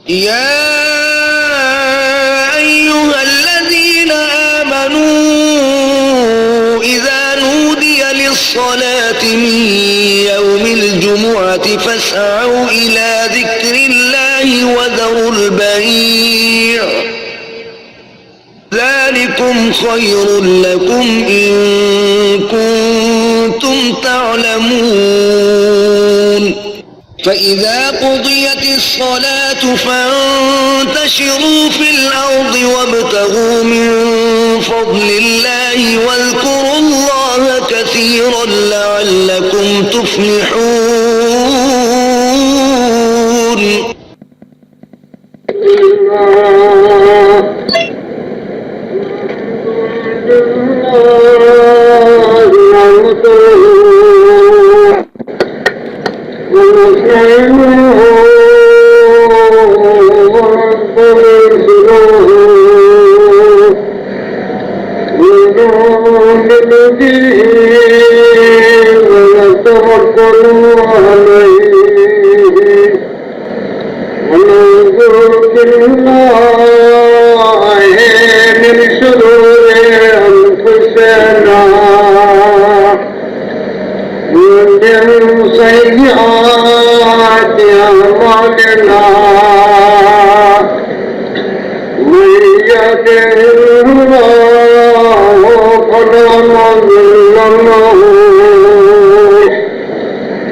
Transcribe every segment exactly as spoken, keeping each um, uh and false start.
يا أيها الذين آمنوا إذا نودي للصلاة من يوم الجمعة فاسعوا إلى ذكر الله وذروا البيع، ذلكم خير لكم إن كنتم تعلمون. فإذا قضيت الصلاة فانتشروا في الأرض وابتغوا من فضل الله واذكروا الله كثيرا لعلكم تفلحون. ونعوذ بالله من شرور أنفسنا ومن سيئات أعمالنا. من يهده الله فلا مضل له،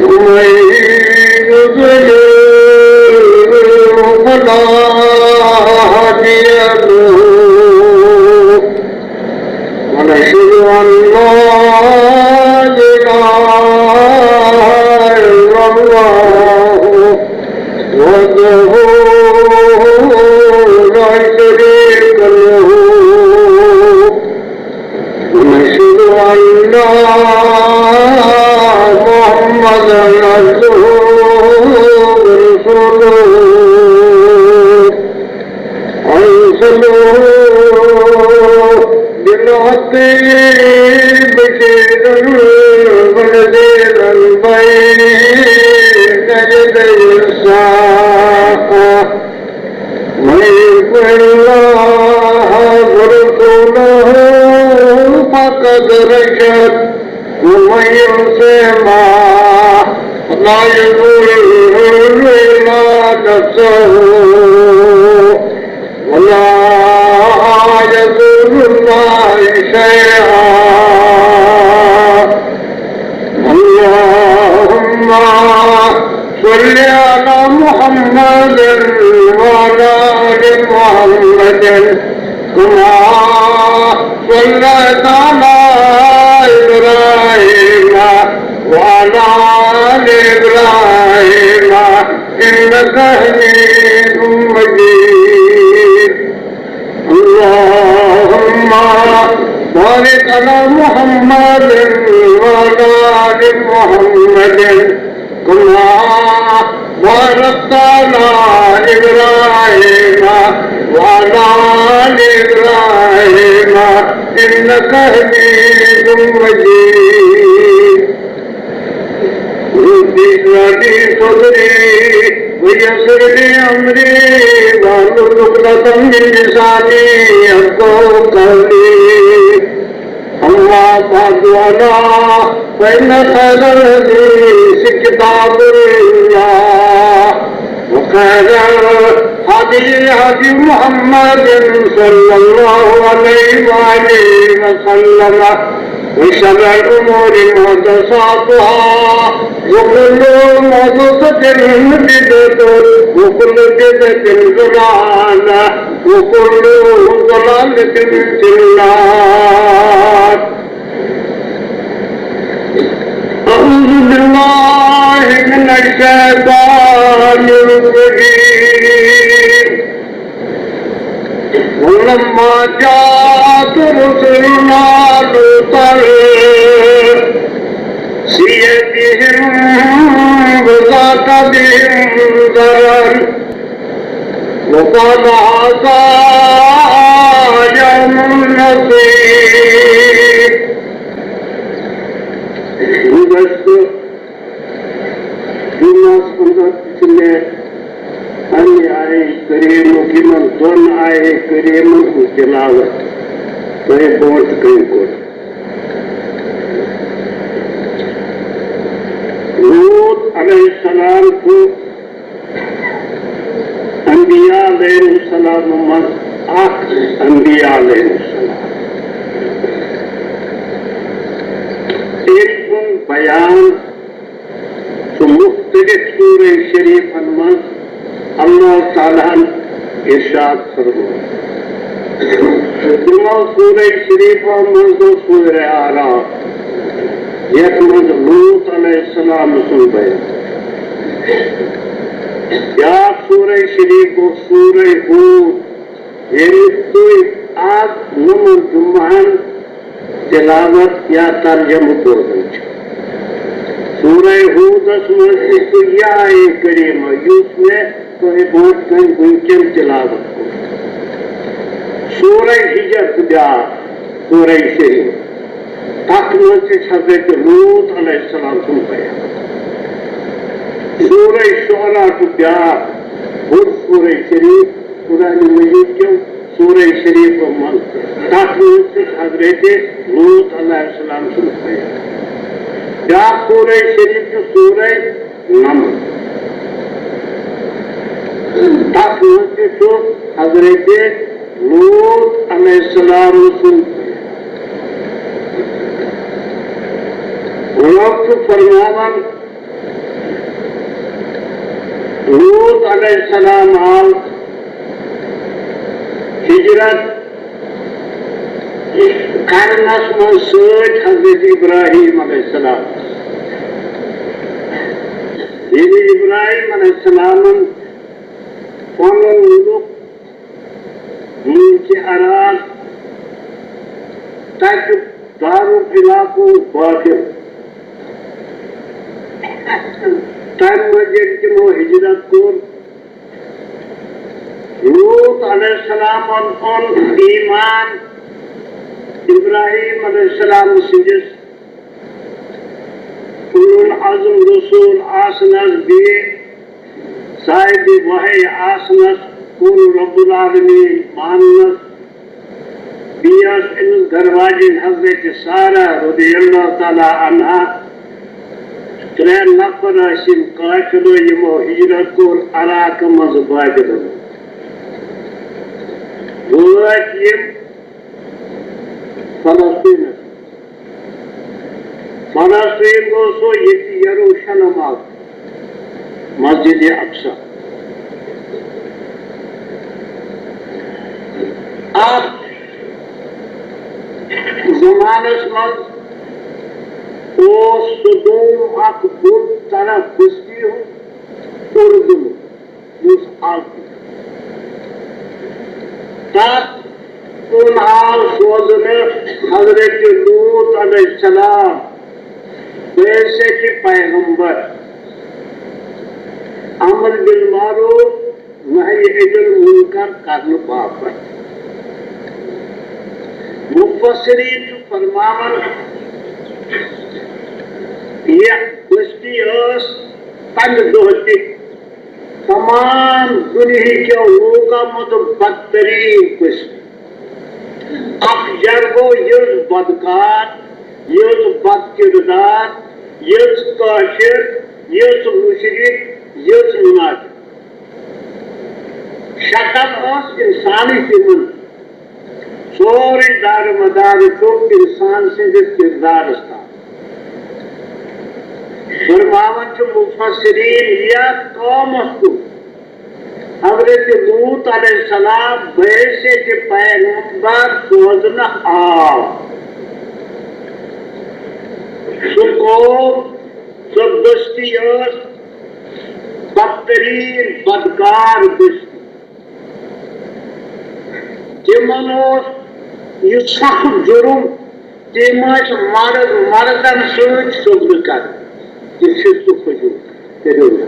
ومن يضلل فلا هادي له. ونشهد أن لا إله إلا الله وحده لا شريك له، ونشهد أن محمدا عبده ورسوله. أرسله بالحق بشيرا ونذيرا بين يدي الساعة من يطع الله ورسوله فقد رشد، ومن يعصهما فلا يضر إلا نفسه ولا يضر الله شيئا. اللهم صل على محمد وعلى آل محمد كما صليت على إبراهيم وعلى آل إبراهيم إنك حميد مجيد. اللهم بارك على محمد وعلى آل محمد كما باركت على إبراهيم وعلى آل إبراهيم إنك حميد مجيد. رب اشرح لي صدري ويسر لي أمري واحلل عقدة من لساني يفقهوا قولي. أما بعد، ألا فإن خير الحديث كتاب الله، وخير الهدي هدي محمد صلى الله عليه وآله وسلم، وشر الأمور محدثاتها، وكل محدثة بدعة، وكل بدعة ضلالة، وكل ضلالة في النار. أعوذ بالله من الشيطان الرجيم. ولما جاءت رسلنا لوطا سيء بهم وضاق بهم ذرعا وقال هذا يوم عصيب. گُزشتہٕ جمعس اندر چھِ مےٚ پننہِ آیہِ کریمُک، یِمن دۄن آیے کریمن ہُنٛد تلاوت تۄہہِ برونٛٹھ کنہِ کوٚر۔ لوط علیہ السلام چھُ انبیاء علیہ السلام منٛز اکھ انبیاء علیہ السلام۔ تٔمۍ سُنٛد بیان چھُ مُختٔلِف سورہ شریٖفن منٛز اللہ تعالیٰ ہن ارشاد فرموومُت۔ تِمو سورہ شریٖفو منٛز گوٚو سورہ اعراف، یَتھ منٛز لوط علیہ السلام سُنٛد بیان۔ بیٛاکھ سورہ شریٖف گوٚو سورہ ہود، ییٚمیُک تُہۍ آز نماز جمعہن تلاوت یا ترجمہٕ بوزان چھِ۔ سورہ ہودس منٛز تہِ چھُ یہِ آیے کریمہ، یُس مےٚ تۄہہِ برونٛٹھ کنہِ وٕنکیٚن تلاوت کوٚر۔ سورہ ہجر تہٕ بیٛاکھ سورہ شریٖف، تتھ منٛز تہِ چھُ حضرت لوط علیہ السلام سُنٛد بیان۔ سورہ شعراء چھُ بیٛاکھ بوٚڑ سورہ شریٖف، قرآن مجید کیو سورہ شریٖفو منٛز، تتھ منٛز چھُ حضرت لوط علیہ السلام سُنٛد بیان۔ بیٛاکھ سورہ شریٖف چھُ سورہ نمل۔ تتھ منٛز تہِ چھُ حضرت لوط علیہ السلام سُنٛد۔ رب چھُ فرماوان، لوط علیہ السلام آو ہجرت کرنس منٛز سۭتۍ حضرت ابراہیم علیہ السلام۔ ییٚلہِ ابراہیم علیہ السلامن پنُن مُلک، مُلکہِ عراق، تَتیُک دارُل علاقہٕ اوس بابل۔ تَمہِ منٛز ییٚلہِ تِمو ہجرت کوٚر، لوط علیہ السلامن اوٚن ایمان ابراہیم علیہ السلام سٕنٛدِس اولو العزم رسول آسنس، بیٚیہِ صاحب وحی آسنس، کُن رب العالمین ماننس، بیٚیہِ ٲس أمِس گرواجِنۍ حضرت سارہ رضی اللہ تعالیٰ عنہا۔ ترٛےٚ نفر ٲسۍ یِم قٲفلہٕ، یِمو ہجرت کوٚر عراقہٕ منٛزٕ بابلہٕ۔ وٲتۍ یِم فلسطینس۔ فلسطین گوٚو سُہ، ییٚتہِ یروشلم آو، مسجد اقصی۔ اتھ زمانس منٛز اوس سدوم اکھ بوٚڑ طرف بستی ہُنٛد، اردن۔ یُس از تتھ کُن آو سوزنہٕ حضرت لوط علیہ السلام، بحیثیت پیغمبر، امر بالمعروف، نہی عن المنکر کرنہٕ باپتھ۔ مفسرین چھِ فرماوان، یہِ بستی ٲس تمہِ دۄہ تہِ تمام دُنیہکیو لوٗکو منٛز بدتریٖن قٕسم۔ اکھ جرگو، یٔژ بدکار، یٔژ بدکردار، یٔژ کٲفر، یٔژ مُشرِک، یٔژ مُنافِق۔ شکل ٲس اِنسانٕچ تِمن۔ سورُے دارمدار چھُ اِنسان سٕنٛدِس کِردارس تام۔ فرماوان چھِ مفسرین، یتھ قومس کُن حضرت لوط علیہ السلام بحیثیت پیغمبر سوزنہٕ آو، سُہ قوم، سۄ بستی ٲس بدتریٖن بدکار بستی۔ تِمن اوس یہِ سخت جُرم، تِم ٲسۍ مرد مردن سۭتۍ سُگرٕ کران۔ یہِ چھُ تُہُنٛد، کٔرِو نہٕ۔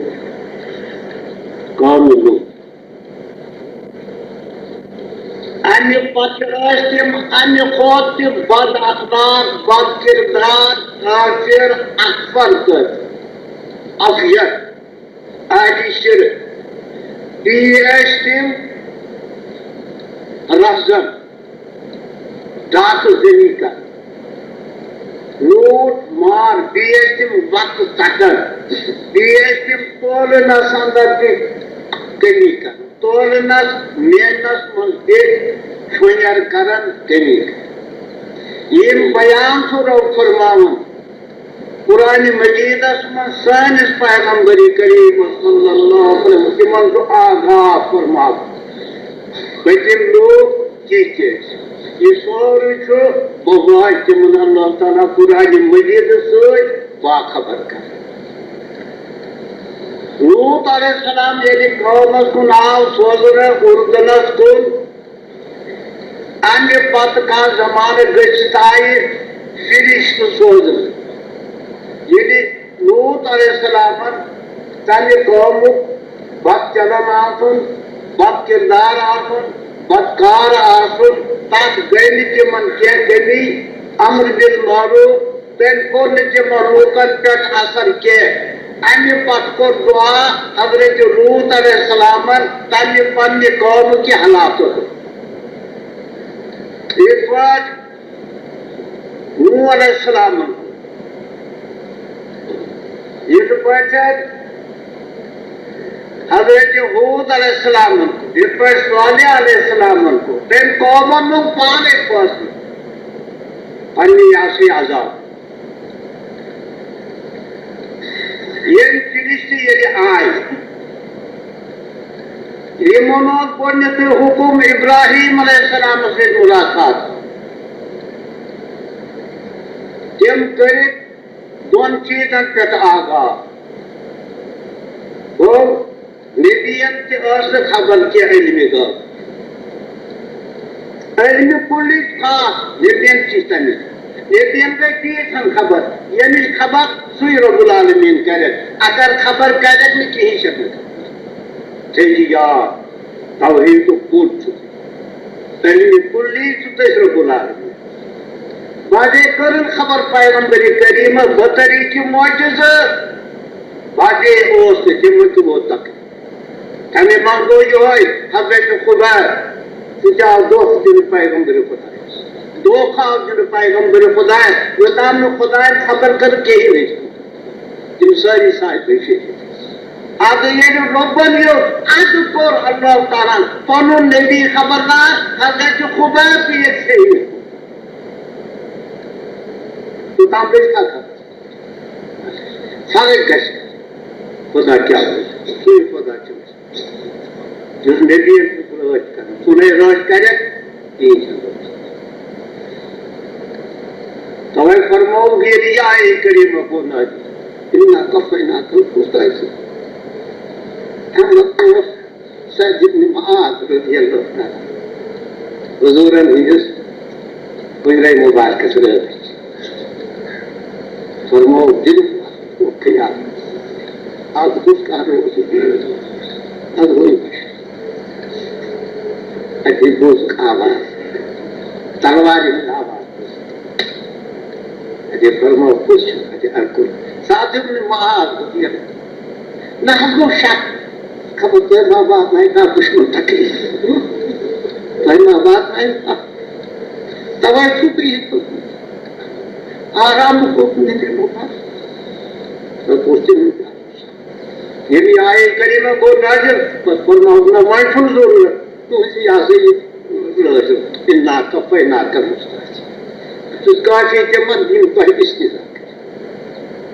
قوم لوٗط۔ اَمہِ پتہٕ ٲسۍ تِم اَمہِ کھۄتہٕ تہِ بد اخلاق، بد کردار، کافر، اکبر تہٕ افجر۔ اہلِ شرک۔ بیٚیہِ ٲسۍ تِم رہزن، ڈاکہٕ زٔمیٖن کران، لوٗٹھ مار، بیٚیہِ ٲسۍ تِم وقت ژٹان، بیٚیہِ ٲسۍ تِم تولنس اندر تہِ کٔمی کران، تولنس مینس منٛز تہِ شۄنٛجر کران کٔمی کران۔ یِم بیان چھُ رب فرماوان، قرآن مجیدس منٛز سٲنِس پیغمبر کریم صلی اللہ علیہ وسلم تِمن چھُ آگاہ فرماوُن۔ پٔتِم لوٗکھ کِتھ ٲسۍ؟ یہِ سورُے چھُ بہٕ تِمن اللہ تعالیٰ قرآن مجیدس سۭتۍ باخبر کران۔ لوط علیہ السلام ییٚلہِ قومس کُن آو سوزنہٕ اردنس کُن، امہِ پتہٕ کانٛہہ زمانہٕ گٔژھِتھ آیہِ فرشتہٕ سوزنہٕ۔ ییٚلہِ لوط علیہ السلامن تمہِ قومُک بد چلن آسُن، بد کردار آسُن، بدکار آسُن، تتھ گٔے نہٕ تِمن کینٛہہ، گٔے امر بالمعروف، تٔمۍ کوٚر نہٕ تِمن لوٗکن پٮ۪ٹھ اثر کینٛہہ۔ امہِ پتہٕ کوٚر دعا حضرت لوط علیہ السلامن تمہِ پننہِ قومہٕ کہِ ہلاکتُک۔ یِتھ پٲٹھۍ نوح علیہ السلامن، یِتھ پٲٹھۍ حضرت ہود علیہ السلامن کوٚر، یِتھ پٲٹھۍ صالح علیہ السلامن کوٚر، تٔمۍ قومن لوٚگ پانے فٲصلہٕ پننہِ یہِ ہسا یہِ عذاب۔ ییٚلہِ فرشتہٕ ییٚلہِ آے، یِمن اوس گۄڈٕنیتھٕے حُکُم ابراہیم علیہ السلامس سۭتۍ ملاقات۔ تِم کٔرِکھ دۄن چیٖزن پٮ۪ٹھ آگاہ۔ گوٚو، نبیَن تہِ ٲس نہٕ خبر کینٛہہ علمِ غٲب۔ علمِ کُلی خاص نبیَن تہِ تَمہِ۔ نبیَن گٔے تیٖژ ہن خبر، ییٚمِچ خبر سُے رب العالمین کرٮ۪کھ۔ اگر خبر کرٮ۪کھ نہٕ، کِہیٖنۍ چھَکھ نہٕ خبر۔ تھٲیِو یاد، توحیٖدُک پوٚت چھُ۔ علمِ کُلی چھُ تٔتھۍ رب العالمین۔ بعضے کٔرٕن خبر پیغمبر کریٖمس بطریقِ معجزٕ، بعضے اوس نہٕ تِمن تہِ ووت تکلیف۔ تَمہِ منٛز گوٚو یِہوٚے حضرت خبیر، سُہ تہِ آو دھوکہٕ دِنہٕ پیغمبر خدایس۔ دھوکہٕ آو دِنہٕ پیغمبر خدایس، یوٚتام نہٕ خدایَن خبر کٔر کِہیٖنۍ نہٕ۔ تِم سٲری صاحب شہید۔ اَدٕ ییٚلہِ رۄبن یہِ، اَدٕ کوٚر اللہ تعالیٰ ہن پنُن نبی خبردار، حضرت خبیر تہِ ییٚتہِ شہید۔ توٚتام گٔے کتھ۔ فرق گژھِ۔ خدا کیٛاہ وَنہِ؟ کِہیٖنۍ خدا چھُنہٕ۔ یُس نبی یَن چھُ رٲچھ کران، ژٕ نے رٲچھ کرکھ، کِہیٖنۍ چھُنہٕ۔ توے فرموو ییٚلہِ یہِ آیہِ کریٖمہ گوٚو نازِل، اِنا کفیناک المستہزئین۔ اَمہِ پتہٕ اوس سعد ابن معاذ رضی اللہ تعالیٰ عنہ حضوٗرن ہٕنٛدِس حُجرے مُبارکس رٲچھ۔ فرموو، دِلہِ اوس خیال، از گوٚژھ کانٛہہ روزٕ، از گوٚو یہِ بشر۔ اَتی بوٗزُکھ آواز، تلوارِ ہٕنٛز آواز۔ اَتہِ فرموو، کُس چھُ اَتہِ اَکُے؟ سعد ابن معاذ رضی اللہ عنہ۔ نہ حظ گوٚو شک، خبر تۄہہِ ما واتنایہِ کانٛہہ دُشمن تکلیف؟ تۄہہِ ما واتنایہِ کانٛہہ؟ توے چھُو تُہۍ ییٚتہِ آرام کوٚرمُت۔ تۄہہِ کوٚر تہِ ییٚلہِ یہِ آیہِ کریٖمہ گوٚو نازِل، پتہٕ فرمووُکھ، نہ، وۄنۍ چھُنہٕ ضروٗرت تُہٕنٛزِ یہِ ہسا یہِ لٲزم، اِنا کفیناک المستہزئین۔ بہٕ چھُس کافی تِمن، یِم تۄہہِ استہزا کٔرِو۔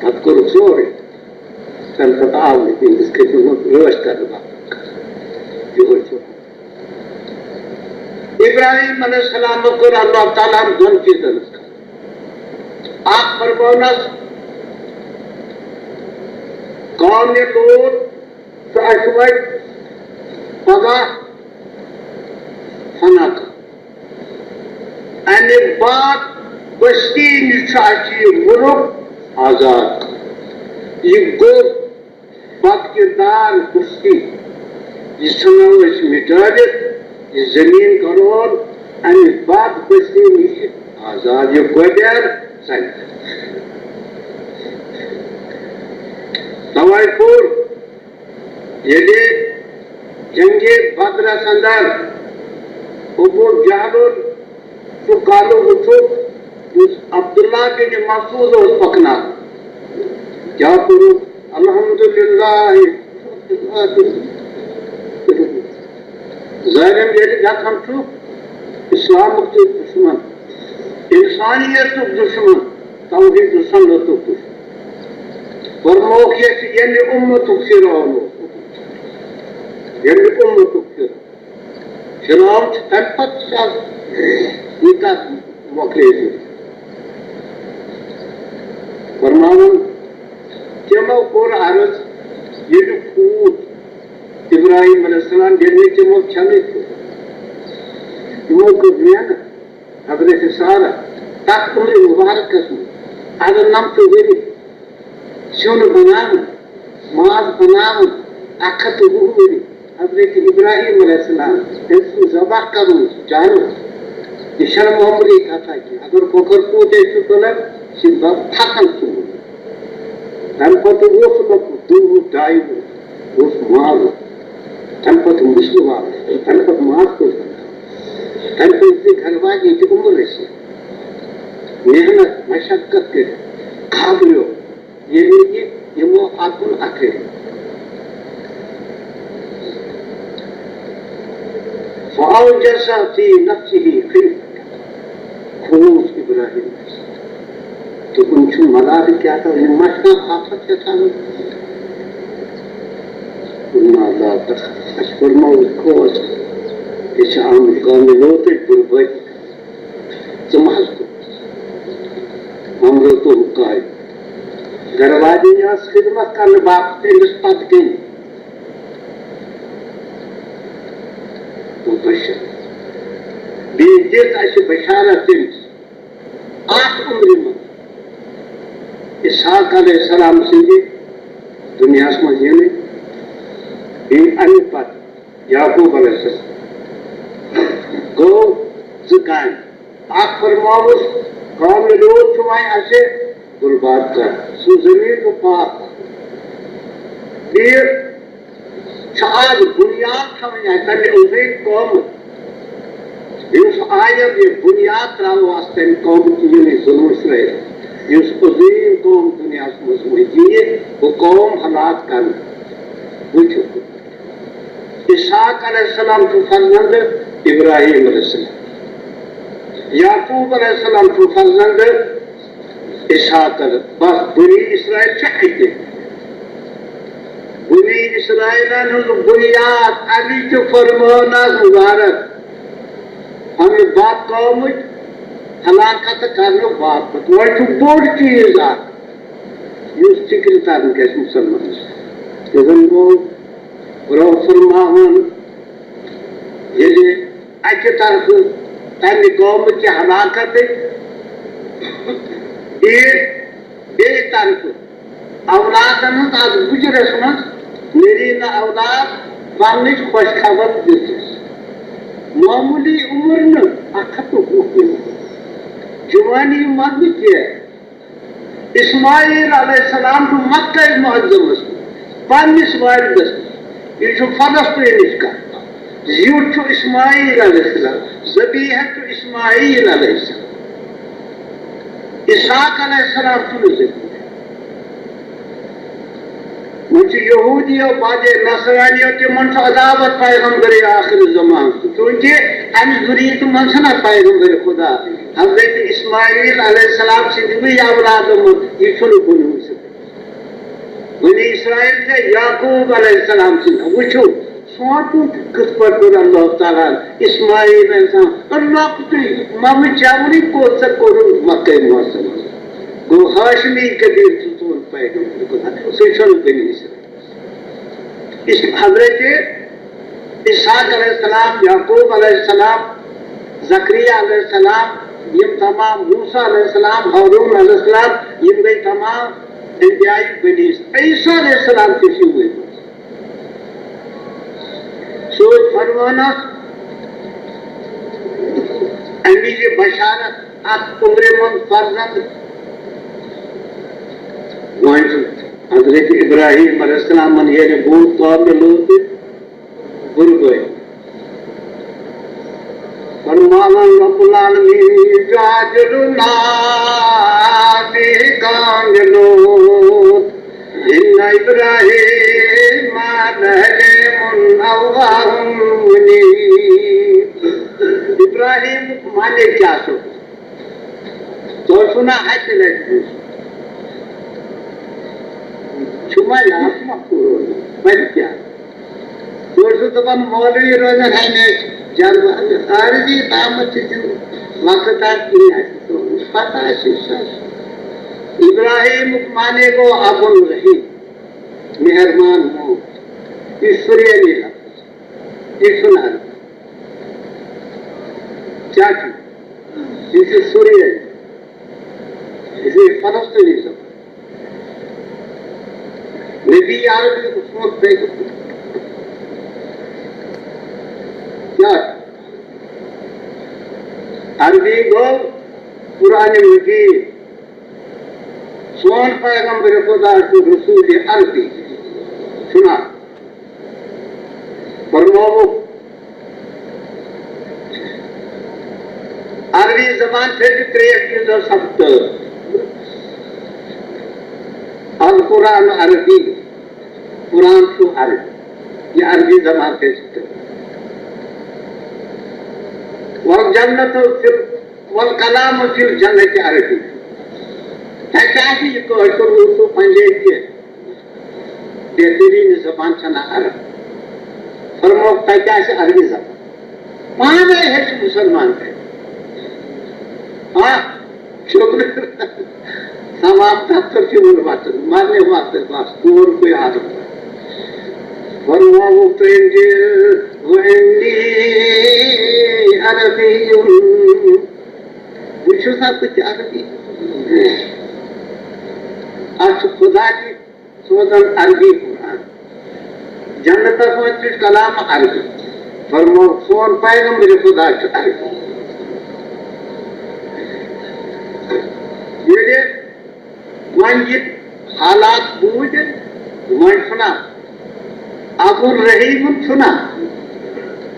پتہٕ کوٚرُکھ سورُے۔ تَمہِ پتہٕ آو نہٕ تِہنٛدِس کٔرِتھ رٲچھ کرنہٕ باپتھ۔ یِہوٚے چھُ۔ ابراہیم علیہ السلام کوٚر اللہ تعالیٰ ہن دۄن چیٖزن ہٕنٛز کتھ۔ اکھ فرمٲونس قومِ لوط تہٕ اَسہِ وَتہِ پگاہ فنا کرُن۔ اَمہِ بعد بستی نِش چھُ اَسہِ یہِ مُلک آزاد کرُن۔ یہِ گوٚو بد کردار بستی، یہِ ژھٕنو أسۍ مِٹٲوِتھ، یہِ زٔمیٖن کرون اَمہِ بد بستی نِش آزاد۔ یہِ گۄبیر ژَلہِ۔ توے کوٚر ییٚلہِ جنگِ بدرس اندر ابو جہلن سُہ کالہٕ وُچھُکھ، یُس عبداللہ بن مسعود اوس پکناوان۔ کیٛاہ کوٚرُکھ؟ الحمدللہ۔ ظٲلِم ییٚلہِ گژھان چھُ، اسلامُک تہِ دُشمن، انسانیتُک دُشمن، توحید و سنتُک دُشمن۔ فرمووُکھ، یہِ چھُ ییٚمہِ اُمتُک فرعون اوس، ییٚمہِ اُمتُک فرعون۔ فرعون چھُ تَمہِ پتہٕ چھُ اَتھ یہِ کَتھ مۄکلے دِتھ۔ فرماوان، تِمو کوٚر عرض، ییٚلہِ کھوٗژ ابراہیم علیہ السلام، ییٚلہِ نہٕ تِمو کھٮ۪نٕے کھیوٚو۔ تِمو کٔر محنت حضرت سارہ تَتھ عمرِ مُبارکَس منٛز، اَگر نَمتہٕ ؤری سیُن بناوُن، ماز بناوُن، اَکھ ہَتھ تہٕ وُہ ؤری حضرت ابراہیم علیہ السلام، تٔمۍ سُنٛد ذبح کَرُن جانور، یہِ چھَنہٕ معموٗلی کَتھا کینٛہہ۔ اگر کۄکَر پوٗتے چھُ تُلان، یہِ چھِ دَپ تھَکان ژوٗنٛٹھ۔ تَمہِ پَتہٕ اوس نہٕ دُہُک ڈاے وُہُر، اوس مال۔ تَمہِ پَتہٕ مُسلِم آو، تَمہِ پَتہٕ ماز کوٚت بَناو؟ تَمہِ پَتہٕ تہِ گَرٕ واجہِ ییٚتہِ عُمر ٲسِتھ، محنت، مشقت کٔرِتھ، گھابریو، ییٚلہِ یہِ یِمو اَکُن اَتھٕ۔ فَأَوْجَسَ فِي نَفْسِهِ خِيفَةً۔ کھوٗژ ابراہیم۔ دوٚپُن، چھُ ملالہٕ کیٛاہ تھاو، یِم ما چھِ کانٛہہ آفت ہٮ۪تھ اَنُن؟ ووٚن، لا تخف، اَسہِ فرمووُکھ، کھوژ، یہِ چھِ آمٕتۍ قومہِ لوطٕکۍ بربٲدی۔ ژٕ مہ حظ کھوژ۔ وَمْرَأَتُهُ قَائِمَةٌ۔ گرٕ واجِنۍ ٲس خدمت کرنہٕ باپتھ أمِس پتہٕ کِنۍ۔ وَبَشَّرْنَاهَا۔ بیٚیہِ دِژ اَسہِ بشارت تٔمِس۔ اَتھ عمرِ منٛز اسحاق علیہ السلام سٕنٛدِ دُنیاہَس منٛز یِنہٕ، بیٚیہِ اَمہِ پتہٕ یعقوب علیہ السلام۔ گوٚو زٕ کامہِ۔ اَکھ فرماوُس، قومِ لوط چھُ وۄنۍ اَسہِ برباد کران، سُہ زٔمیٖن چھُ پاک کرُن۔ بیٚیہِ چھُ آز بُنیاد تھاوٕنۍ اَسہِ تَمہِ عظیٖم قومُک، یُس آیَن یہِ بُنیاد ترٛاوو اَسہِ تَمہِ قومُک، ییٚلہِ ظُلمُ اسرائیل، یُس عظیٖم قوم دُنیاہَس منٛز وۄنۍ یِیہِ، ہُہ قوم ہلاک کَرنہٕ۔ وٕچھِو، اسحاق علیہ السلام چھُ فرزند ابراہیم علیہ السلام، یعقوب علیہ السلام چھُ فرزند اسحاق علیہ، بس بنی اسرائیل چھِ اَتہِ۔ بنی اسرائیلن ہٕنٛز بُنیاد اَمہِ کہِ فرمانس مُبارک، اَمہِ بدقومٕچ ہلاکت کرنہٕ باپتھ۔ وۄنۍ چھُ بوٚڑ چیٖز اکھ، یُس فِکرِ ترُن گژھِ مُسلمانس۔ یہِ زن گوٚو رۄب فرماوان، ییٚلہِ اَکہِ طرفہٕ تَمہِ قومہٕ کہِ ہلاکتٕچ، بیٚیہِ، بیٚیہِ طرفہٕ اولادن ہٕنٛز اَتھ گُجرس منٛز نیرِ نہٕ اولاد بننٕچ خۄش خبر دِژٕس۔ معموٗلی عمر نہٕ، اَکھ ہَتھ تہٕ وُہ ؤری۔ جوانی منٛز نہٕ کینٛہہ۔ اسماعیل علیہ السلام چھُ مکہ معظمس منٛز پننِس والدس نِش۔ یہِ چھُ فلسطینٕچ کتھ۔ زیُٹھ چھُ اسماعیل علیہ السلام، ذبیحہ چھُ اسماعیل علیہ السلام۔ اسحاق علیہ السلام چھُنہٕ ذبیحہ۔ وۄنۍ چھُ یہودیو، بعضے نصرانیو، تِمن چھُ عداوت پیغمبر آخر زمان، چونکہ امہِ ذریت منٛز چھُنہ پیغمبر خدا حضرت اسماعیل علیہ السلام سٕنٛدِ اولادو منٛز، یہِ چھُنہٕ بنیومُت۔ بنی اسرائیل چھِ یعقوب علیہ السلام سٕنٛدۍ۔ وٕچھِو، سونٛچُن کِتھ پٲٹھۍ کوٚر اللہ تعالیٰ ہن اسماعیل علیہ السلام، لۄکٹُے مَمہٕ چٮ۪ونٕے کوٚت سا کوٚرُن مکہ معظمس۔ گوٚو ہاشمی قبیٖل چھُ سون پیغمبر خدا، سُہ چھُنہٕ بنی اسرائیل۔ اس حضرت اسحاق علیہ السلام، یعقوب علیہ السلام، زکریا علیہ السلام، یِم تمام، موسیٰ علیہ السلام، ہارون علیہ السلام، یِم گٔے تمام انبیاء بنی۔ عیسیٰ علیہ السلام تہِ چھُ یِموٕے منٛز۔ سُہ اوس فرمانس اَمِچ یہِ بشارت، اَتھ عمرِ منٛز فرزند۔ وۄنۍ چھُ حضرت ابراہیم علیہ السلامن ییٚلہِ گوٚو قومِ لوط، فرماوان رب العالمین، جادلنا فی قوم لوط، ان ابراہیم لحلیم اوّاہ منیب۔ ابراہیم معنی کیا چھُ؟ تۄہہِ چھُو نا اَکہِ لَٹہِ بوٗزمُت؟ چھُ ما یاد؟ مَکُر روزُن۔ وۄنۍ کیٛاہ؟ تُہۍ چھِو دَپان مولوی روزن ہمیشہِ جلوٕ۔ عرضی تامَتھ چھِ تِم وقت آسہِ کِہیٖنۍ اَسہِ تھوٚومُت۔ پَتہ آسہِ سَر۔ ابراہیٖمُک معنی گوٚو ابُ الرحیٖم، مہربان مول۔ یہِ چھُ سُریٲنی لفظ۔ یہِ چھُنہٕ عربی۔ کیٛاہ چھُ؟ یہِ چھُ سُریٲنی۔ یہِ چھُ فلسطینی زبان۔ نبی عربی اوس سون پیغمبر۔ کیٛاہ؟ عربی گوٚو قرآن مجید۔ سون پیغمبر خدا چھُ رسول عربی۔ سُنا۔ فرمووُکھ، عربی زبان تھٲوِو ترٛیش چیٖزو سبتہٕ۔ القرآن عربی، قرآن چھُ عربی، یہِ عربی زبان تھٲوِو ترٛیش۔ والجنت فی ال-، والکلام فی الجنت عربی۔ تۄہہِ کیٛاہ چھُ یہِ کٲشُر، اردو، پنجٲبی؟ بہترین زبان چھنا عرب۔ فرمووُکھ، تۄہہِ کیٛاہ چھِ عربی زبان؟ پانے ہیٚچھ مُسلمان تہِ۔ ہاں، شُکر۔ تمام دفتر چھِ وُنہِ وَتَن، مرنہِ وقتہٕ بس، کوٗر گٔے عرب۔ فرمووُکھ تٔمۍ تہِ، وَإِنِّي عَرَبِيٌّ۔ بہٕ چھُس نا تہِ عربی۔ اَتھ چھُ خدا تہِ سوزان عربی قرآن۔ جنتس منٛز تہِ چھُ کلام عربی۔ فرموو، سون پیغمبر خدا چھُ عربی۔ ییٚلہِ وۄنۍ یہِ حالات بوٗزِتھ، وۄنۍ چھُنہ ابو الرحیٖمُن چھُنہ،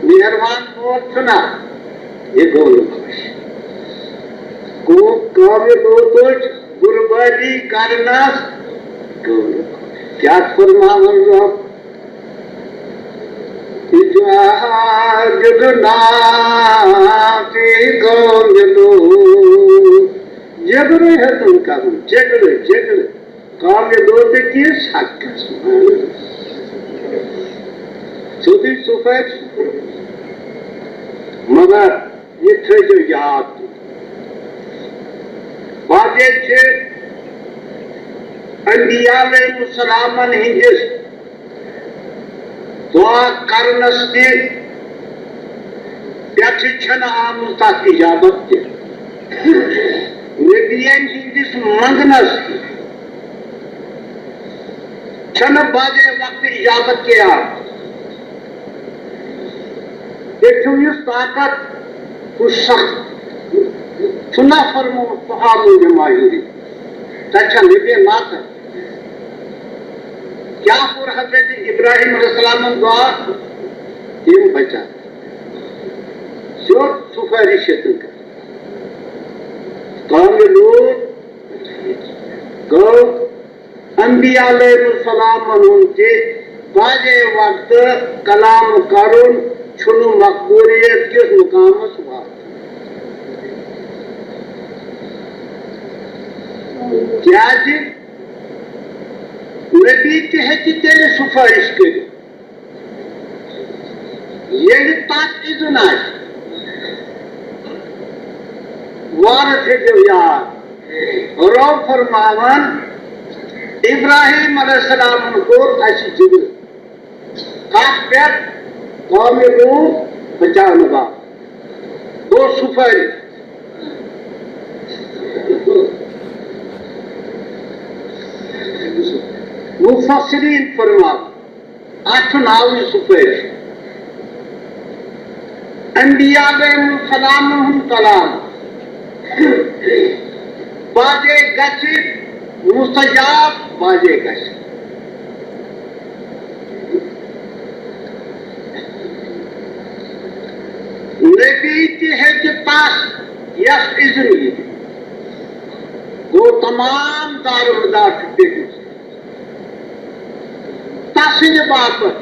مہربان مول چھُنہ، یہِ گوٚو نہٕ خۄش۔ گوٚو قومہِ لوٗطٕچ غُربٲتی کرنس گوٚو نہٕ خۄش۔ کیٛاہ فرماوان رۄب؟ تجادلنا فی قوم لوط۔ جگڑٕ ہیوٚتُن کرُن، جگڑٕ، جگڑٕ۔ قوم لوط کِس حقس منٛز۔ سیوٚدُے صُفٲیی۔ مگر یہِ تھٲیزیو یاد۔ پتہٕ ییٚلہِ چھِ انبیاء علیہ السلامن ہٕنٛدِس دعا کرنس تہِ پٮ۪ٹھٕ چھنہٕ آمٕژ تتھ اجابت تہِ۔ نبین ہٕنٛدِس منگنس چھنہٕ بعضے وقتہٕ اجابت تہِ آمٕژ۔ تیٚلہِ چھُ یُس طاقت، سُہ سخت، چھُنہ فرمومُت، فعال لما یرید۔ تتہِ چھا نبی ناطق؟ کیٛاہ کوٚر حضرت ابراہیم علیہ السلامن دعا؟ تِم بچا۔ سیوٚد سفارش چھِ تِم کران۔ قوم لوط گوٚو انبیاء علیہ السلامن ہُنٛد تہِ بعضے وقتہٕ کلام کرُن چھُنہٕ مقبولیت کِس مقامس واتان۔ کیٛازِ؟ نبی تہِ ہیٚکہِ تیٚلہِ سفارش کٔرِتھ، ییٚلہِ تَتھ اِذن آسہِ۔ وارٕ تھٲیزیو یاد، رۄب فرماوان، ابراہیم علیہ السلامن کوٚر اَسہِ ذِکر۔ کَتھ پٮ۪ٹھ؟ قوم لوط بچاونہٕ باپتھ۔ گوٚو سفارش۔ مفسرین فرماوان، اَتھ چھُ ناوٕے سفارش۔ انبیاء علیہم السلام ہُنٛد کلام بعضے گژھِ مستجاب، بعضے گژھِ۔ نبی تہِ ہیٚکہِ تس، یس اذن ییہِ۔ گوٚو، تمام دارمدار چھُ تٔمِس۔ تسٕنٛدِ باپتھ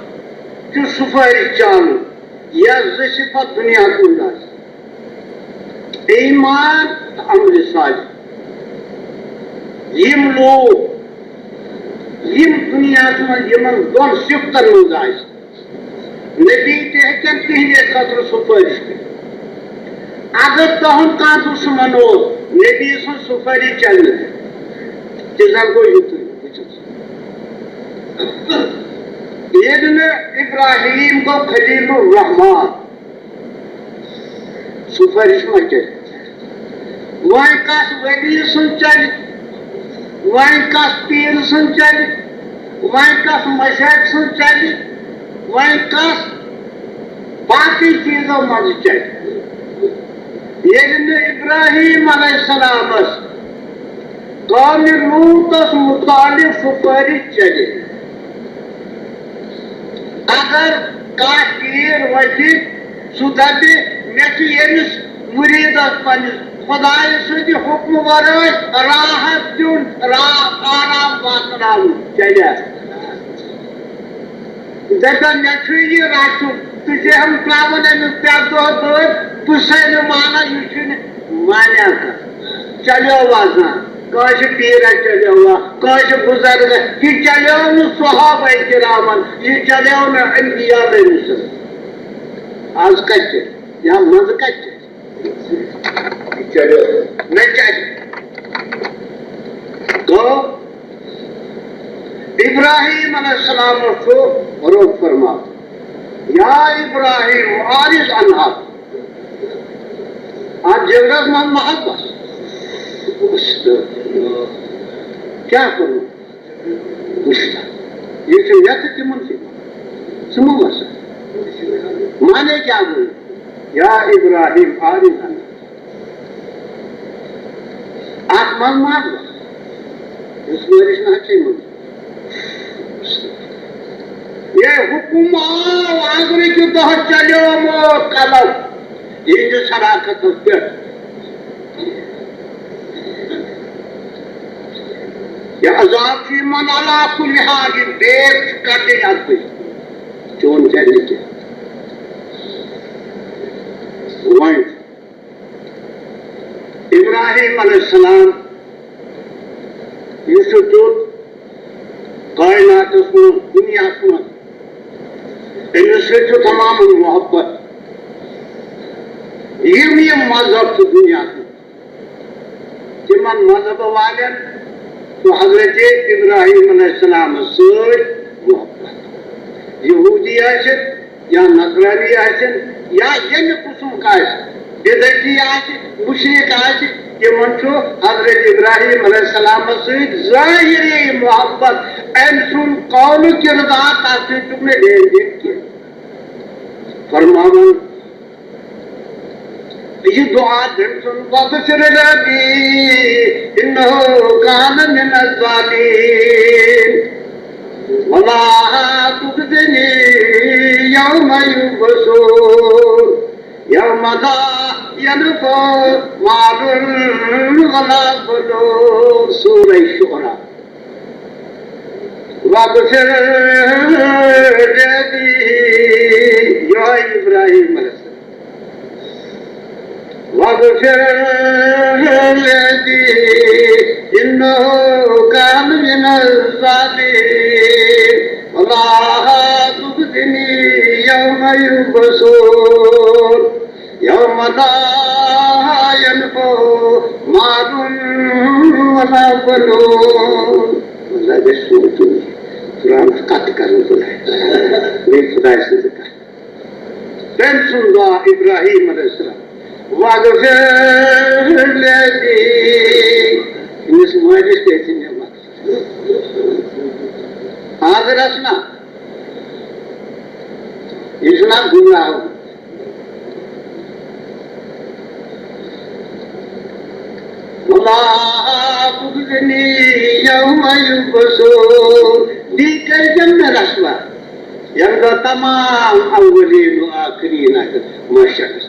چھُ سُفٲرِش چانُن، یس زٕ صفت دُنیاہس منٛز آسہِ۔ ایمان تہٕ عملِ صالح۔ یِم لوٗکھ، یِم دُنیاہس منٛز یِمن دۄن صفتن منٛز آسہِ، نبی تہِ ہیٚکن تِہنٛدِ خٲطرٕ سُفٲرِش کٔرِتھ۔ اگر تُہُنٛد کانٛہہ دُشمن اوس، نبی سٕنٛز سُفٲرِش چلہِ نہٕ۔ تہِ زن گوٚو یُتُے، وٕچھِو۔ ییٚلہِ نہٕ ابراہیم گوٚو خلیل الرحمان، سُفٲرِش ما کٔرِتھ؟ وۄنۍ کس ولی سُنٛد چلہِ؟ وۄنۍ کس پیٖر سُنٛد چلہِ؟ وۄنۍ کس مشایخ سُنٛد چلہِ؟ وۄنۍ کس باقٕے چیٖزو منٛزٕ چلہِ؟ ییٚلہِ نہٕ ابراہیم علیہ السلامس قومِ لوٗطس مُتعلِق سُفٲرِش چلے۔ اگر کانٛہہ پیٖر وۄتھِ، سُہ دَپہِ، "مےٚ چھُ ییٚمِس مُریٖدس پنٛنِس خۄدایہِ سٕنٛدِ حُکمہٕ ورٲے راحت دیُن، را-، آرام واتناوُن"، چلیا؟ دَپن، "مےٚ چھُ یہِ رَچُن، ژٕ چھُہَم ترٛاوان أمِس پرٛٮ۪تھ دۄہ دٲدۍ، بہٕ چھُسَے نہٕ مانان، یہِ چھُنہٕ مانان کانٛہہ۔" چلیو وۄنۍ زن، کٲنٛسہِ پیٖرس چلیو وۄنۍ، کٲنٛسہِ بُزرگس، یہِ چلیو نہٕ صحابہ کرامن، یہِ چلیو نہٕ انبیاء علیہ السلام۔ از کتہِ چھِ؟ یا منٛزٕ کتہِ چھِ؟ یہِ چلیو، مےٚ چلہِ۔ گوٚو، ابراہیم علیہ السلام چھُ رب فرماوان، یا ابراہیم، اعرض عن هذا۔ اتھ جگرس منٛز مہ حظ بس۔ کیٛاہ کوٚرمُت؟ وٕچھ سا۔ یہِ چھُ یتھ تِمن سۭتۍ۔ ژٕ مہ وس۔ معنی کیٛاہ گوٚو؟ یا ابراہیم، اعرض عن هذا۔ اتھ منٛز مہ حظ وس۔ یُس مٲرِس نہ حظ چھے منٛز۔ یہِ حُکُم آو، اَزرٕکہِ دۄہ چلیومُت قلم یِہِنٛدِس صداقتس پٮ۪ٹھ۔ یہِ عذاب چھُ یِمن علی کُلِ حال، یہِ بیگ چھُ کڑٕنۍ اَتھ پٮ۪ٹھ۔ چون کیٛاہ نہٕ کینٛہہ۔ وۄنۍ ابراہیم علیہ السلام، یُس چھُ تیُتھ کائناتس منٛز، دُنیاہس منٛز، أمِس سۭتۍ چھُ تمامن محبت۔ یِم یِم مذہب چھِ دُنیاہس منٛز، تِمن مذہب والٮ۪ن چھُ حضرت ابراہیم علیہ السلامس سۭتۍ محبت۔ یہودی ٲسِن، یا نصرانی آسن، یا ییٚمہِ قٕسمُک آسہِ، بدعتی آسہِ، مُشرِک آسہِ، تِمن چھُ حضرت ابراہیم علیہ السلامس سۭتۍ ظٲہری محبت، أمۍ سُنٛد قول و کردار، تَتھ سۭتۍ چھُکھ نہٕ لین دین کینٛہہ۔ فرماوان، یہِ دُعا تٔمۍ سُنٛد، "واغفر لأبي إنه كان من الضالين، ولا تخزني يوم يبعثون، يوم لا ينفع مال ولا بنون"۔ سورہ شعراء۔ واغفر لأبي، یہوے ابراہیم علیہ السلام۔ واغفر لأبي إنه كان من الضالين، ولا تخزني يوم يبعثون، يوم لا ينفع مال ولا بنون۔ اللہ گژھِ سونٛچُن، قرآنس کتھ کرنہٕ بغٲر۔ بیٚیہِ خدایہِ سٕنٛز کتھ۔ تٔمۍ سُنٛد دعا ابراہیم علیہ السلام، "واغفر لأبي"، أمِس مٲلِس تہِ ٲسِن نعمت۔ حاضر آسنا، یہِ چھُنہ گُمراہ۔ ولا تخزني يوم يبعثون۔ بیٚیہِ کٔرۍزٮ۪م نہٕ رسوا، ییٚمہِ دۄہ تمام اولین و آخرین آسن محشرس۔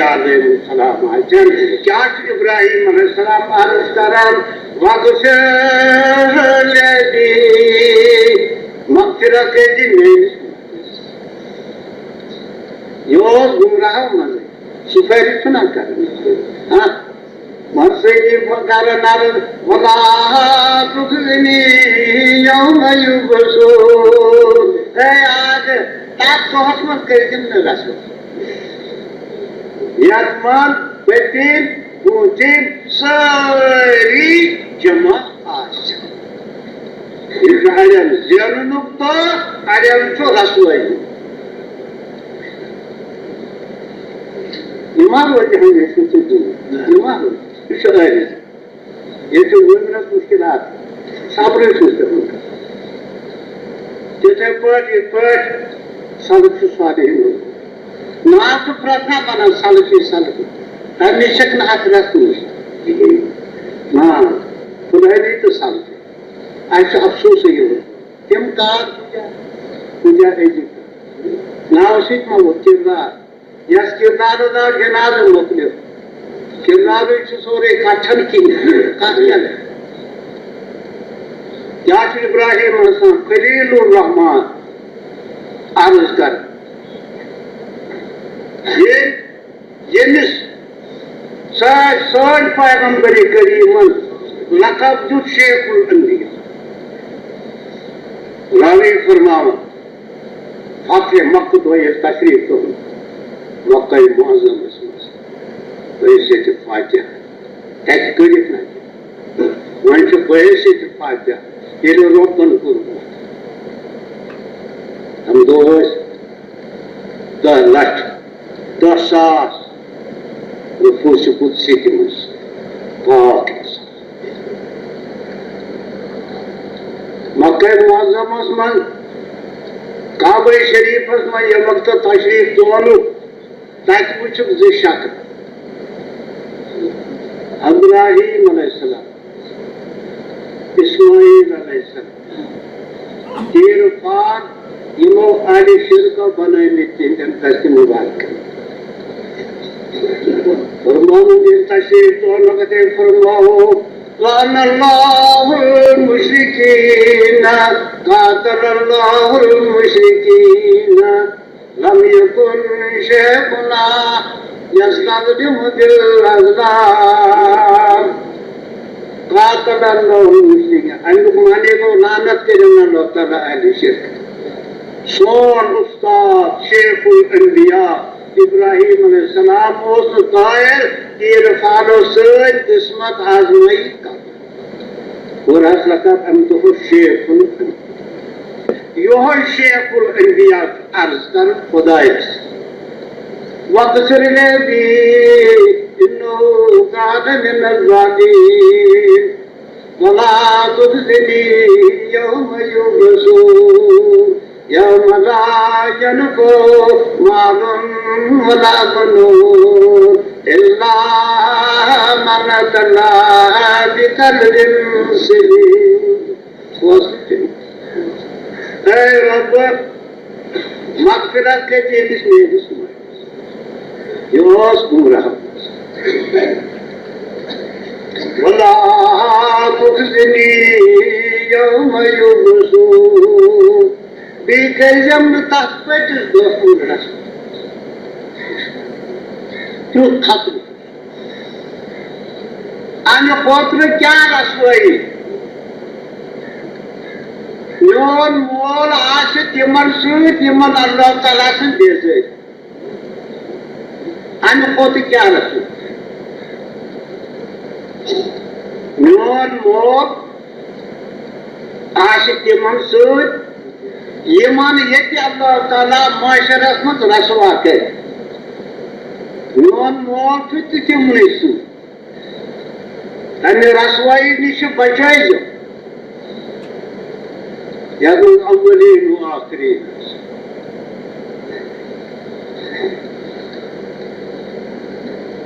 علیہ السلام آسن، کیٛاہ چھُ ابراہیم علیہ السلام عرض کران؟ وَغْفِرْ لِی، مغفرت کٔرۍ زِ میٲنِس۔ یہِ اوس گمراہو منٛزٕے، سُہ فٲیدٕ چھُنہ کران۔ ہاں، وَنسٲنی گرٕ نرٕ، وَلَا تُخْزِنِی یَوْمَ یُبْعَثُونَ۔ اے آز، تَتھ دۄہَس منٛز کٔرۍ زِم نہٕ رسوا۔ یَتھ منٛز پٔتِم، بوٗنٛٹِم سٲری جمع آسن۔ یہِ چھُ اَڑٮ۪ن زیننُک دۄہ، اَڑٮ۪ن چھُ رسوٲیی۔ یہِ ما روزِ ہمیشہِ تہِ دوٗر؟ یہِ ما روزِ؟ یہِ چھُ عٲجِز۔ ییٚتہِ چھُ مُمکِنَس مُشکِلات، صبرٕے چھُس پٮ۪وان کَرُن۔ تِتھَے پٲٹھۍ یِتھ پٲٹھۍ سَلَف چھُ صالحیٖن۔ ناو چھُ پرٛٮ۪تھ کانٛہہ وَنان سَلَفی، سَلَفی۔ تَمہِ نِش چھَکھ نہٕ اَتھ رَژھ نِش۔ نا، خۄداے دی تہٕ سَلَفی۔ اَسہِ چھُ افسوسٕے یِوان۔ تِم کار کۭتیٛاہ، کۭتیٛاہ عجیٖب۔ ناوٕ سۭتۍ ما ووت کِردار؟ یَس کِردارَس آو جنازٕ مۄکلیو۔ کِردارٕے چھُ سورُے، کَتھ چھَنہٕ کِہیٖنۍ۔ کَتھ کیٛاہ گژھِ؟ کیٛاہ چھُ ابراہیم آسان خلیل الرحمان عرض کَران؟ ییٚلہِ ییٚمِس سٲنۍ، سٲنۍ پیغمبر کریٖمن لقب دیُت شیخ الانبیاء۔ راوی فرماوان، فتح مکہ دۄہ ییٚلہِ تشریف تُلُن مکہ معظمس منٛز، بحیثیت فاتحہ، تتہِ کٔرِتھ نہ کینٛہہ۔ وۄنۍ چھُ بحیثیت فاتحہ، ییٚلہِ رۄبن کوٚرمُت۔ تَمہِ دۄہ ٲسۍ دَہ لَچھ، دَہ ساس نفوس قدسی تہِ منٛز پاک اِنسان۔ مکہ معظمس منٛز، کعبہ شریفس منٛز، ییٚمہِ وقتہٕ تشریف تُلُکھ، تَتہِ وُچھُکھ زٕ شکل، ابراہیم علیہ السلام، اسماعیل علیہ السلام، تیٖر پار، یِمو اہلِ شرکو بنٲومٕتۍ تِہنٛدٮ۪ن دستِ مبارکن۔ فرماوُن ییٚلہِ تشریف تُلنُک تٔمۍ فرماوو، لعن اللہ المشرکین، قاتل اللہ المشرکین، لم یکن شیخنا یستظلم بالاظلام۔ قاتل اللہ المشرکین۔ اَمیُک معنی گوٚو، لعنت کٔرِن اللہ تعالیٰ اہلِ شرک۔ سون استاد شیخ الانبیاء ابراہیم علیہ السلام اوس نہٕ قٲیِل تیٖر فالو سۭتۍ قسمت آزمٲیی کرنہٕ۔ اور حضرت امتحو شیخ الانبیاء۔ یہوے شیخ الانبیاء عرض کر خدایس، وَاغْفِرْ لِأَبِي إِنَّهُ كَانَ مِنَ الظَّالِمِينَ، وَلَا تُخْزِنِي يَوْمَ يُبْعَثُونَ، يَوْمَ لَا يَنْفَعُ مَالٌ وَلَا بَنُونَ إِلَّا مَنْ أَتَى اللَّهَ بِقَلْبٍ سَلِيمٍ۔ اے رب، مغفرت کٔرۍ زِ أمِس میٲنِس مٲلِس۔ یہِ اوس گمراہ۔ وَلَا تُخْزِنِي يَوْمَ يُبْعَثُونَ۔ بیٚیہِ کٔرۍزٮ۪م نہٕ تَتھ پٔتِس دۄہ کُن رسوا۔ تیُتھ خطرٕ۔ اَمہِ خٲطرٕ کیٛاہ رسوٲیی؟ میون مول آسہِ تِمن سۭتۍ، یِمن اللہ تعالیٰ سٕنٛز بے عزتی۔ اَمہِ کھۄتہٕ کیٛاہ رسوٲیی؟ میون مول آسہِ تِمن سۭتۍ، یِمن ییٚتہِ اللہ تعالیٰ محشرس منٛز رسوا کرِ۔ میون مول چھُ تہِ تِمنٕے سۭتۍ۔ تَمہِ رسوایی نِش بچٲیزیو۔ یَتھ منٛز اولین و آخرین آسہِ۔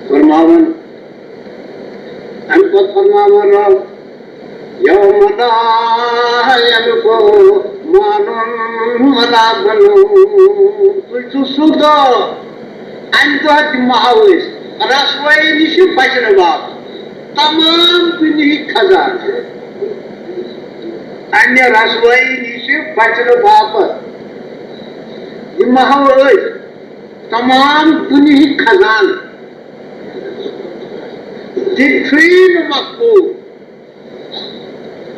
فرماوان، اَمہِ پتہٕ فرماوان رب، یوم لا ینفع مال ولا بنون۔ سُہ چھُ سُہ دۄہ، امہِ دۄہ دِمہو أسۍ رسوٲیی نِش بچنہٕ باپتھ تمام دُنیہٕکۍ خزانہٕ۔ امہِ رسوٲیی نِش بچنہٕ باپتھ دِمہو أسۍ تمام دُنیہٕکۍ خزانہٕ۔ تِم چھُیی نہٕ مقبوٗل۔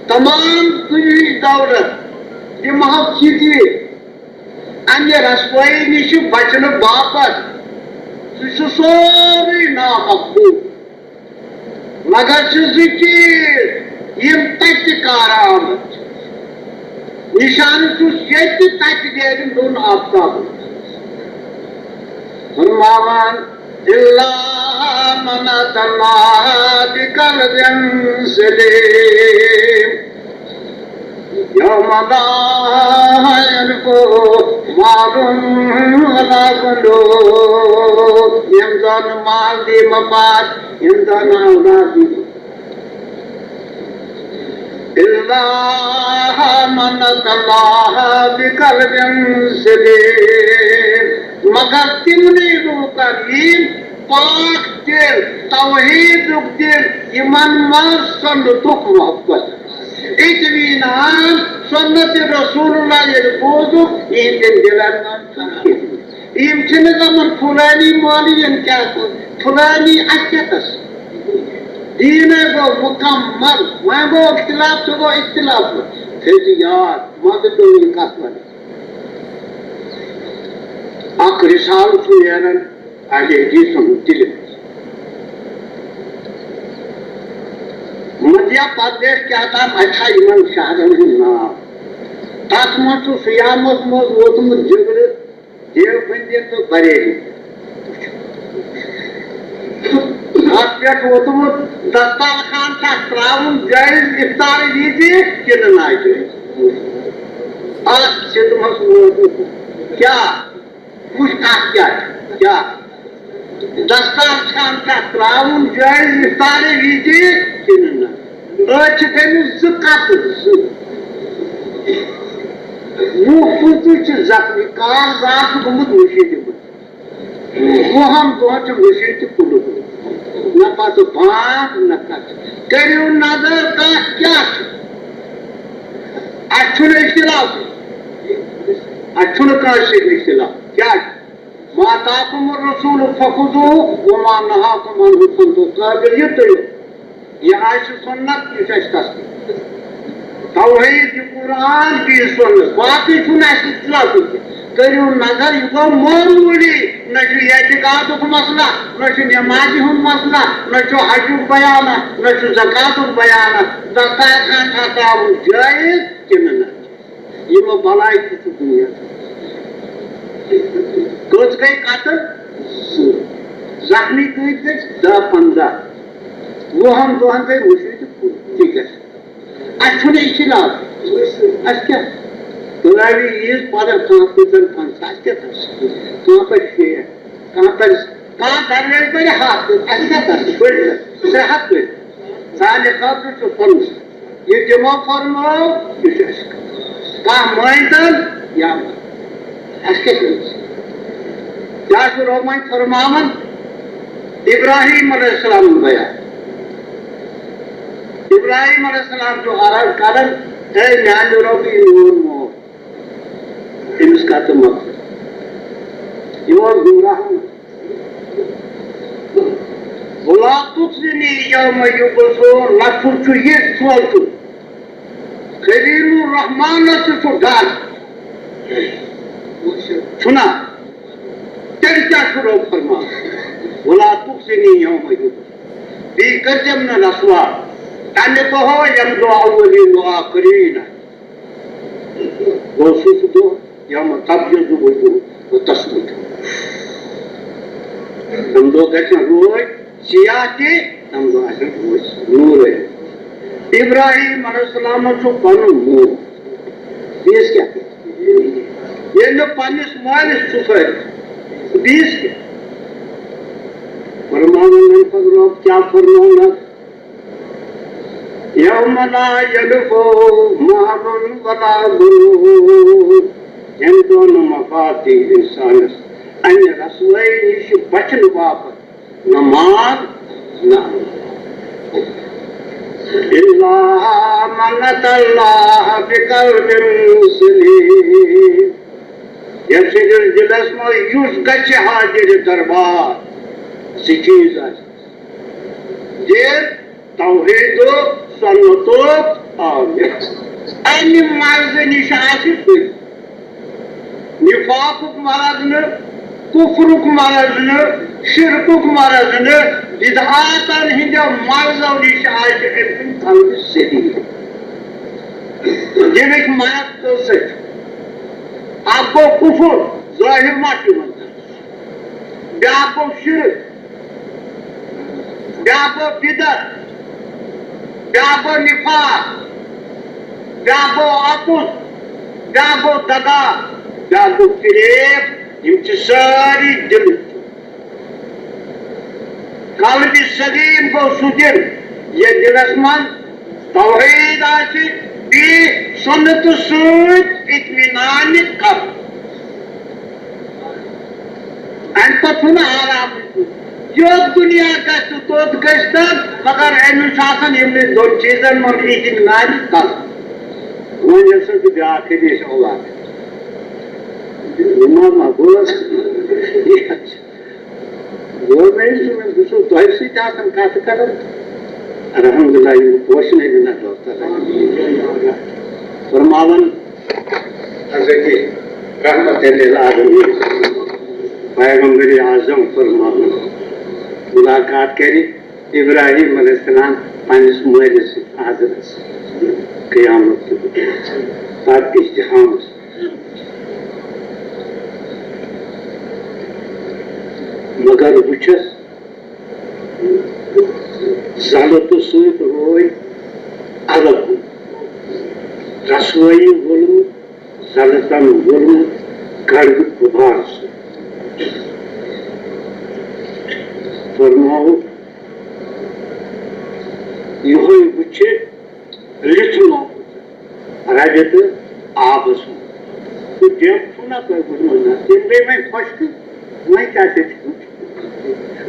تمام دُنیہٕچ دولت دِمہو ژےٚ تہِ امہِ رسوٲیی نِش بچنہٕ باپتھ۔ سُہ چھُ سورُے نامقبوٗل۔ مگر چھِ زٕ چیٖز یِم تتہِ کارآمد چھِ۔ نشانہٕ چھُس ییٚتہِ تتہِ نیرن دۄن آفتابن۔ فرماوان، إلا من أتى الله بقلب سليم يوم لا ينفع مال ولا بنون۔ ییٚمہِ دۄہ نہٕ مال دی مفاد، ییٚمہِ دۄہ نہٕ اولاد دی مفاد۔ إلا من أتى الله بقلب سليم۔ مگر تِمنٕے لوٗکن یِم پاک دِل، توحیٖدُک دِل، یِمن منٛز سُنتُک محبت، اطمینان، سنت رسول اللہ ییٚلہِ بوزُکھ، یِہنٛدٮ۪ن دِلن منٛز چھُنہٕ کِہیٖنۍ۔ یِم چھِنہٕ دَپان فلٲنی مولوین کیٛاہ کوٚر، فلٲنی اَتہِ کیٛاہ تَس۔ دیٖنَے گوٚو مُکمل، وۄنۍ گوٚو اختلاف، سُہ گوٚو اختلاف۔ تھٲیزِ یاد، مَتہٕ پیوٚو یہِ کَتھ وَنٕنۍ۔ اَکھ رِسالہٕ چھُ نیران اہلِ حدیثن ہُنٛد تِلہِ منٛز۔ مدھیہ پردیش کیٛاہ تام اَتہِ چھا یِمن شہرن ہُنٛد ناو۔ تَتھ منٛز چھُ سیامس منٛز ووتمُت جبرِ دیوبندین تہٕ بریلی۔ اَتھ پٮ۪ٹھ ووتمُت دستارخان چھا ترٛاوُن جٲیِز اِفطار وِزِ کِنہٕ ناجٲیِز؟ اَتھ سِتمَس ووتمُت کیٛاہ؟ وٕچھ کَتھ کیٛاہ چھِ؟ کیٛاہ؟ دستارخان چھا ترٛاوُن جٲیِز اِفطار وِزِ کِنہٕ نہ؟ أتھۍ چھِ گٔمٕتۍ زٕ قتل، زٕ۔ وُہ پٕنٛژٕہ چھِ زخمی، کار زار چھُ گوٚمُت مُشکِل منٛز۔ وُہَن دۄہَن چھُ مُشکِل تہِ کُلُک۔ نہ پَتہٕ بانٛگ، نہ کَتھ۔ کٔرِو نظر، کَتھ کیٛاہ چھِ؟ اَسہِ چھُنہٕ اِختِلاف۔ اَسہِ چھُنہٕ کٲنٛسہِ سۭتۍ اِختِلاف۔ کیٛازِ؟ ما آتاکم الرسول فخذوه وما نهاکم عنه فانتهوا۔ قٲبِل یہِ تُلِو۔ یہِ آسہِ سُنت، یہِ چھُ اَسہِ تصدیٖق۔ توحیٖد، یہِ قرآن، بیٚیہِ سُنت، باقٕے چھُنہٕ اَسہِ اِختِلاف کینٛہہ۔ کٔرِو نظر، یہِ گوٚو معموٗلی۔ نہ چھُ اعتقادُک مسلہٕ، نہ چھُ نٮ۪مازِ ہُنٛد مسلہٕ، نہ چھُ حجُک بیانہ، نہ چھُ زکاتُک بیانہ۔ دستارخان چھا ترٛاوُن جٲیِز کِنہٕ نہ؟ یِمو بلاے تہِ چھُ دُنیا۔ کٔژ گٔے قتل؟ زٕ۔ زخمی کۭتۍ گٔے؟ دَہ پنٛداہ۔ وُہَن دۄہَن گٔے مُشکِل تہِ پوٗرٕ۔ ٹھیٖک ہے۔ اَسہِ چھُنہٕ اِختِلاف۔ اَسہِ کیٛاہ؟ تُلٲوی عیٖد پَتہٕ کانٛہہ پَرِ پنٛژاہ، اَسہِ کیٛاہ تَس؟ کانٛہہ پَرِ شیٹھ، کانٛہہ پَرِ، کانٛہہ درمیان پَرِ ہَتھ، اَسہِ کیٛاہ تَس؟ پٔرِتھ، ترٛےٚ ہَتھ پٔرِتھ۔ سانہِ خٲطرٕ چھُ پَنُن۔ یہِ تِمو فرمٲو، یہِ چھُ اَسہِ۔ کانٛہہ مٲنۍتن یا مہ-، اَسہِ کیٛاہ چھُ؟ کیٛاہ چھُ رۄب وۄنۍ فرماوان؟ ابراہیم علیہ السلام بیان۔ ابراہیم علیہ السلام چھُ عرض کران، اے میانہِ رۄب، یہِ میون مول، أمِس کر ژٕ مغفرت۔ یہِ اوس گمراہ۔ ولا تخزنی یوم یبعثون، لفظ چھُ یہِ سونٛچُن۔ خلیل الرحمانس تہِ چھُ ڈر۔ چھُنا؟ تیٚلہِ کیٛاہ چھُ رۄب فرمان؟ ولا تخزنی یوم یبعثون۔ بیٚیہِ کٔرزٮ۪م نہٕ رسوا۔ تَمہِ دۄہ، ییٚمہِ دۄہ اولین و آخرین۔ گوٚو سُہ سُہ دۄہ یوم تبیض وجوہ و تسود۔ تَمہِ دۄہ گژھن روے سیاہ تہِ، تَمہِ دۄہ آسن روے نوٗرے۔ ابراہیم علیہ السلامن چھُ پنُن مول۔ بیٚیِس کیٛاہ؟ ییٚلہِ نہٕ پننِس مٲلِس چھُ فٲیدٕ، بیٚیِس کیٛاہ؟ فرماوان وۄنۍ پتہٕ رۄب کیٛاہ فرماونس؟ یوم لا ینفع مال ولا بنون۔ ییٚمہِ دۄہ نہٕ مفاد دی اِنسانَس، امہِ رسوٲیی نِش بچنہٕ باپتھ نہ مال، نہ اولاد۔ إلا من أتى الله بقلب سليم۔ یتھ سٕنٛدِس دِلس منٛز یُس گژھِ حاضر دربار، زٕ چیٖز آسہِ۔ دِل توحیٖدُک، سُنتُک عامل۔ امہِ مرضہٕ نِش آسہِ سُہ۔ نفاقُک مرض نہٕ، کفرُک مرض نہٕ، شرکُک مرض نہٕ، بدعاتن ہٕنٛدیو مرضو نِش آسہِ أمۍ سُنٛد قلب سلیم۔ دِلٕکۍ مرض کٔژ چھِ؟ اکھ گوٚو کفر، ظٲہر ما چھُ یِوان؟ بیٛاکھ گوٚو شرک، بیٛاکھ گوٚو بدعت، بیٛاکھ گوٚو نفاق، بیٛاکھ گوٚو اَپُز، بیٛاکھ گوٚو دغا، بیٛاکھ گوٚو فریب۔ یِم چھِ سٲری دِلٕکۍ۔ قلبِ سلیم گوٚو سُہ دِل، یَتھ دِلس منٛز توحیٖد آسہِ، بیٚیہِ سُنتہٕ سۭتۍ اطمینان قلب۔ امہِ پتہٕ چھُنہٕ آرامٕے کُنہِ۔ یوٚت دُنیا گژھِ، توٚت گژھِ تَتھ، مگر أمِس چھُ آسان یِمنٕے دۄن چیٖزن منٛز اطمینان قلب۔ وۄنۍ ییٚلہِ سا بہٕ بیٛاکھ حدیث اولاد، یہِ ما، ما گوٚو؟ یہِ گوٚو مےٚ یہِ، بہٕ چھُس تۄہہِ سۭتۍ آسان کتھ کران۔ الحمدللہ، یِم پوشن ہٕنٛدۍ نظر تَلہٕ۔ فرماوان حضرت رحمت للعالمین پیغمبر اعظم فرماوان، ملاقات کرِ ابراہیم علیہ السلام پننِس مٲلِس سۭتۍ، آزرس سۭتۍ، قیامت کہِ دۄہ، تتھ اجتحامس۔ مگر وٕچھس، ذلتہٕ سۭتۍ روے الگ، رسوٲیی وولمُت، ذلتن وولمُت گڑبہٕ غبار سۭتۍ۔ فرماوُکھ، یِہوٚے وٕچھِ لِتھنومُت رَبہِ تہٕ آبَس منٛز۔ تہٕ دٮ۪م چھُو نہ تۄہہِ وٕچھمُت نہ؟ تِم گٔے وۄنۍ خۄشکٕے، وۄنۍ کیٛاہ چھِ وٕچھُن؟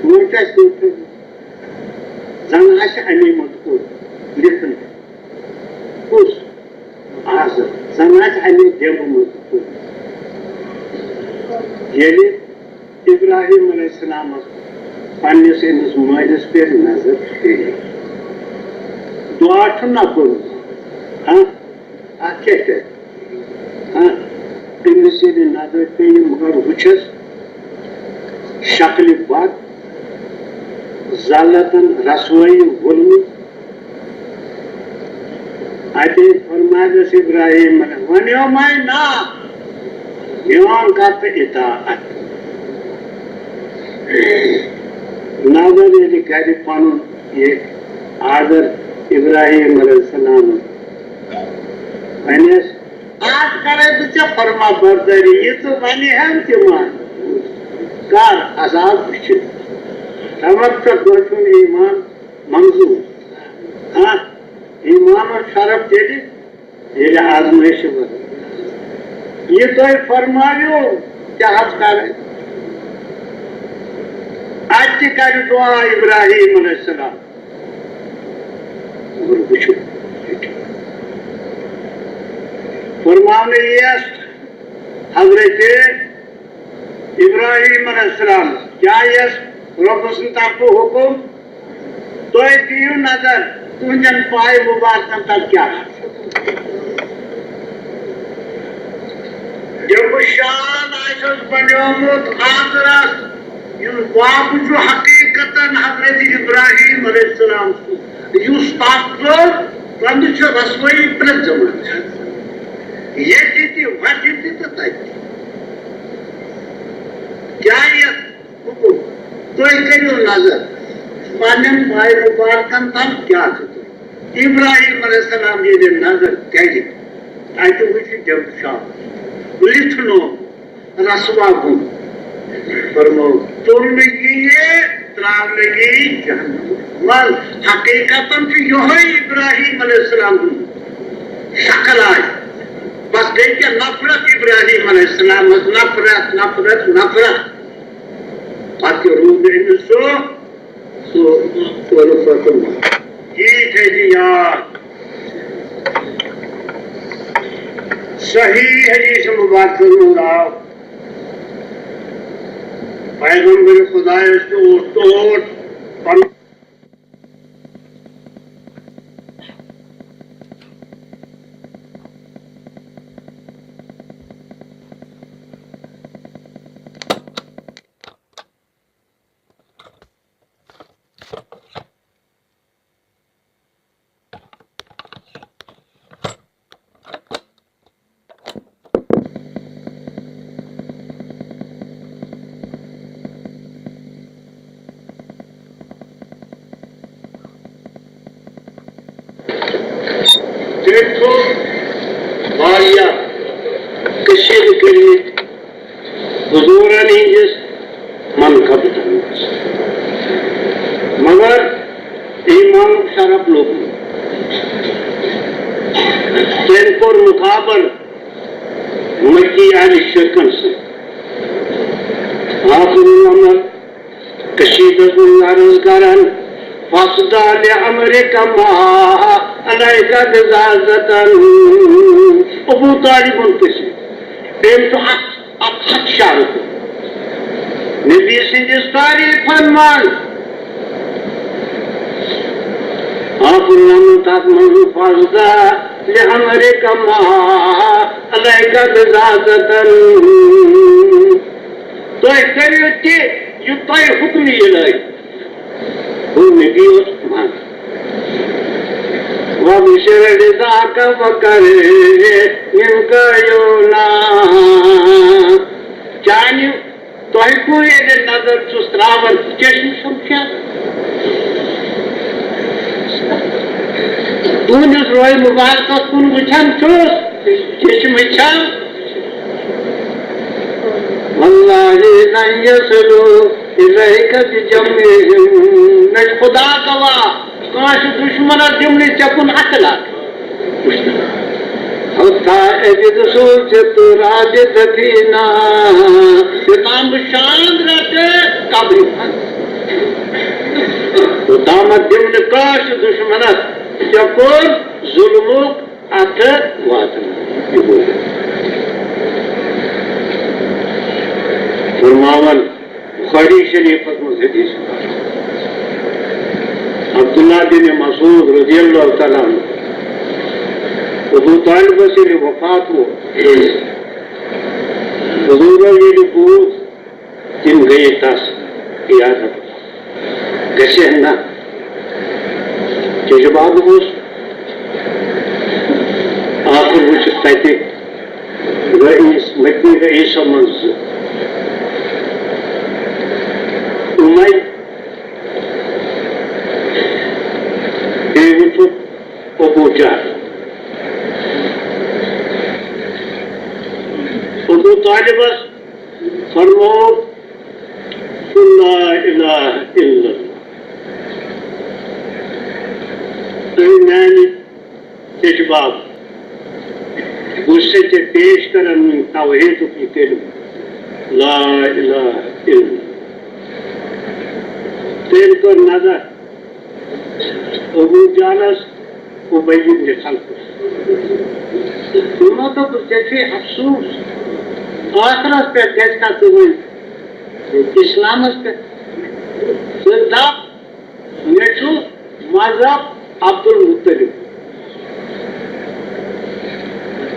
وۄنۍ کیٛاہ چھِ وٕچھُن؟ زَن آسہِ اَمے منٛز کوٚر لِتھنہٕ۔ کُس؟ آزٕ۔ زَن آسہِ اَمے دٮ۪مہٕ منٛز کوٚر۔ ییٚلہِ ابراہیم علیہ السلامس پننِس أمِس مٲلِس پٮ۪ٹھ نظر پیٚیہِ۔ دُعا چھُ نہ کوٚرمُت۔ ہاں؟ اَتھ کیٛاہ چھُ؟ ہاں؟ أمِس ییٚلہِ نظر پیٚیہِ، مگر وٕچھس شکلہِ بد، ذلتن رسوٲیی وولمُت، اَتے فرمایس ابراہیمن، ونیو مے نا، میون کر تہٕ اطاعت۔ نظر ییٚلہِ گرِ پنُن یہِ آزر ابراہیم علیہ السلام ونیس، آز کرے بہٕ ژےٚ فرما بردٲری، یہِ ژٕ ونہِ ہن تہِ مان۔ کر عذاب وٕچھِتھ۔ تمام ژےٚ گۄڈٕ چھُن ایمان منظور۔ ہاں، ایمانُک شرف تیٚلہِ، ییٚلہِ آزمٲیشہِ وَسہِ۔ یہِ تۄہہِ فرمٲیِو، کیٛاہ حظ کَرٕ؟ اَتہِ تہِ کَرِ دُعا ابراہیم علیہ السلام۔ اور وٕچھِو، فرماونہٕ یِیَس حضرت ابراہیم علیہ السلام، کیٛاہ یَس رۄبہٕ سٕنٛدِ طرفہٕ حُکُم؟ تُہۍ دِیِو نظر، تُہٕنٛدٮ۪ن پایہِ مُبارکَن تَل کیٛاہ آسہِ۔ یہِ وٕشان آسٮ۪س بنیومُت آزرَس، یُس واقعہٕ چھُ حقیٖقتاً حضرت ابراہیم علیہ السلام سُنٛد، یُس تَتھ تہٕ تَمہِ چھِ رسوٲیی پرٛٮ۪تھ زمانہٕ۔ ییٚتہِ تہِ، وَتہِ تہِ تہٕ تَتہِ تہِ۔ کیٛاہ یَتھ حُکُم؟ تُہۍ کٔرِو نظر، پننٮ۪ن پایہِ مُبارکن تل کیٛاہ چھُ تُہۍ؟ ابراہیم علیہ السلام ییٚلہِ نظر کَرِ، اَتہِ وٕچھِ دِلشاد، لِتھنومُت، رسوا گوٚمُت۔ فرموو، تُلنہٕ یِیہِ، ترٛاونہٕ یِیہِ جہنمس منٛز۔ حقیقتاً چھُ یِہوٚے ابراہیم علیہ السلام ہُنٛد شکل آسہِ۔ بس گٔے کیٛاہ نفرت ابراہیم علیہ السلامس، نفرت، نفرت، نفرت۔ پتہٕ روٗد أمِس سُہ، سُہ کوٚرُکھ پتہٕ۔ یی تھٲیِو یاد۔ صحیح حدیث مبارکس منٛز آو، پیغمبر خدایس تہِ اوس تور پنُن تٔمۍ تھوٚو واریاہ کٔشیٖرِ کٔرمٕتۍ حضوٗرن ہٕنٛدِس منقبتن منٛز، مگر ایمانُک شرف لوٚب نہٕ۔ تٔمۍ کوٚر مُخابر مکی اہلِ شرکن سۭتۍ۔ آخر الامر کٔشیٖرِ منٛز عرض کران، فاصدع لامرک ما علیک بضاضة۔ ابو طالبن کٔشیٖرِ، تٔمۍ چھُ اکھ اکھ ہتھ شعر کوٚر۔ نبی سٕنٛدِس تعریٖفن منٛز آخر الامر تتھ منٛز، فاصدع لامرک ما علیک بضاضة۔ تُہۍ کٔرِو تہِ یہِ تۄہہِ حُکمِ الٰہی۔ گوٚو نبی اوس منٛز۔ وابشر رضاک وکر منک عیونا۔ چانہِ تۄہہِ کُن ییٚلہِ نظر چھُس تراوان، چشمہٕ چھُم شیران۔ تُہنٛدِس روے مُبارکس کُن وٕچھان چھُس، چشمہٕ چھا؟ واللہ لن یصلوا الیک بجمعہم۔ مےٚ چھُ خدا گواہ، کٲنٛسہِ دُشمنس دِمہٕ نہٕ ژےٚ کُن اَتھٕ لَتھ۔ حتی اجد صورتہ تراب دفینا۔ یوٚتام بہٕ شاند رٹہٕ قبرِ منٛز، توٚتامَتھ دِمہٕ نہٕ کٲنٛسہِ دُشمنس ژےٚ کُن ظُلمُک اَتھٕ واتنہٕ۔ فرماوان بخاری شریفس منٛز حدیث، عبداللہ بن مسعود رضی اللہ تعالیٰ عنہ، ابو طالبس ییٚلہِ وفات ووت، حضورو ییٚلہِ بوٗز، تِم گٔیے تس عیادت۔ گژھِ ہے نہ۔ کیٛازِ باب اوس آخر وٕچھِتھ تتہِ رئیس، مدنی رئیسو منٛز زٕ۔ اُمَے، بیٚیہِ وٕچھُکھ ابو جہل۔ ابو طالبس فرموو، قل لا الہ الا اللہ۔ اے میانہِ چچہِ باب، بہٕ چھُسے ژےٚ پیش کران وُنہِ توحیدُک یہِ کلمہٕ، لا الہ الا اللہ۔ تٔمۍ کٔر نظر ابو جہلس، ابی ابن خلفس۔ تِمو دوٚپُس، ژےٚ چھُے افسوس، ٲخرس پٮ۪ٹھ گژھِ کھا ژٕ وۄنۍ اسلامس پٮ۪ٹھ؟ ژٕ دپ، مےٚ چھُ مذہب عبدالمطلب۔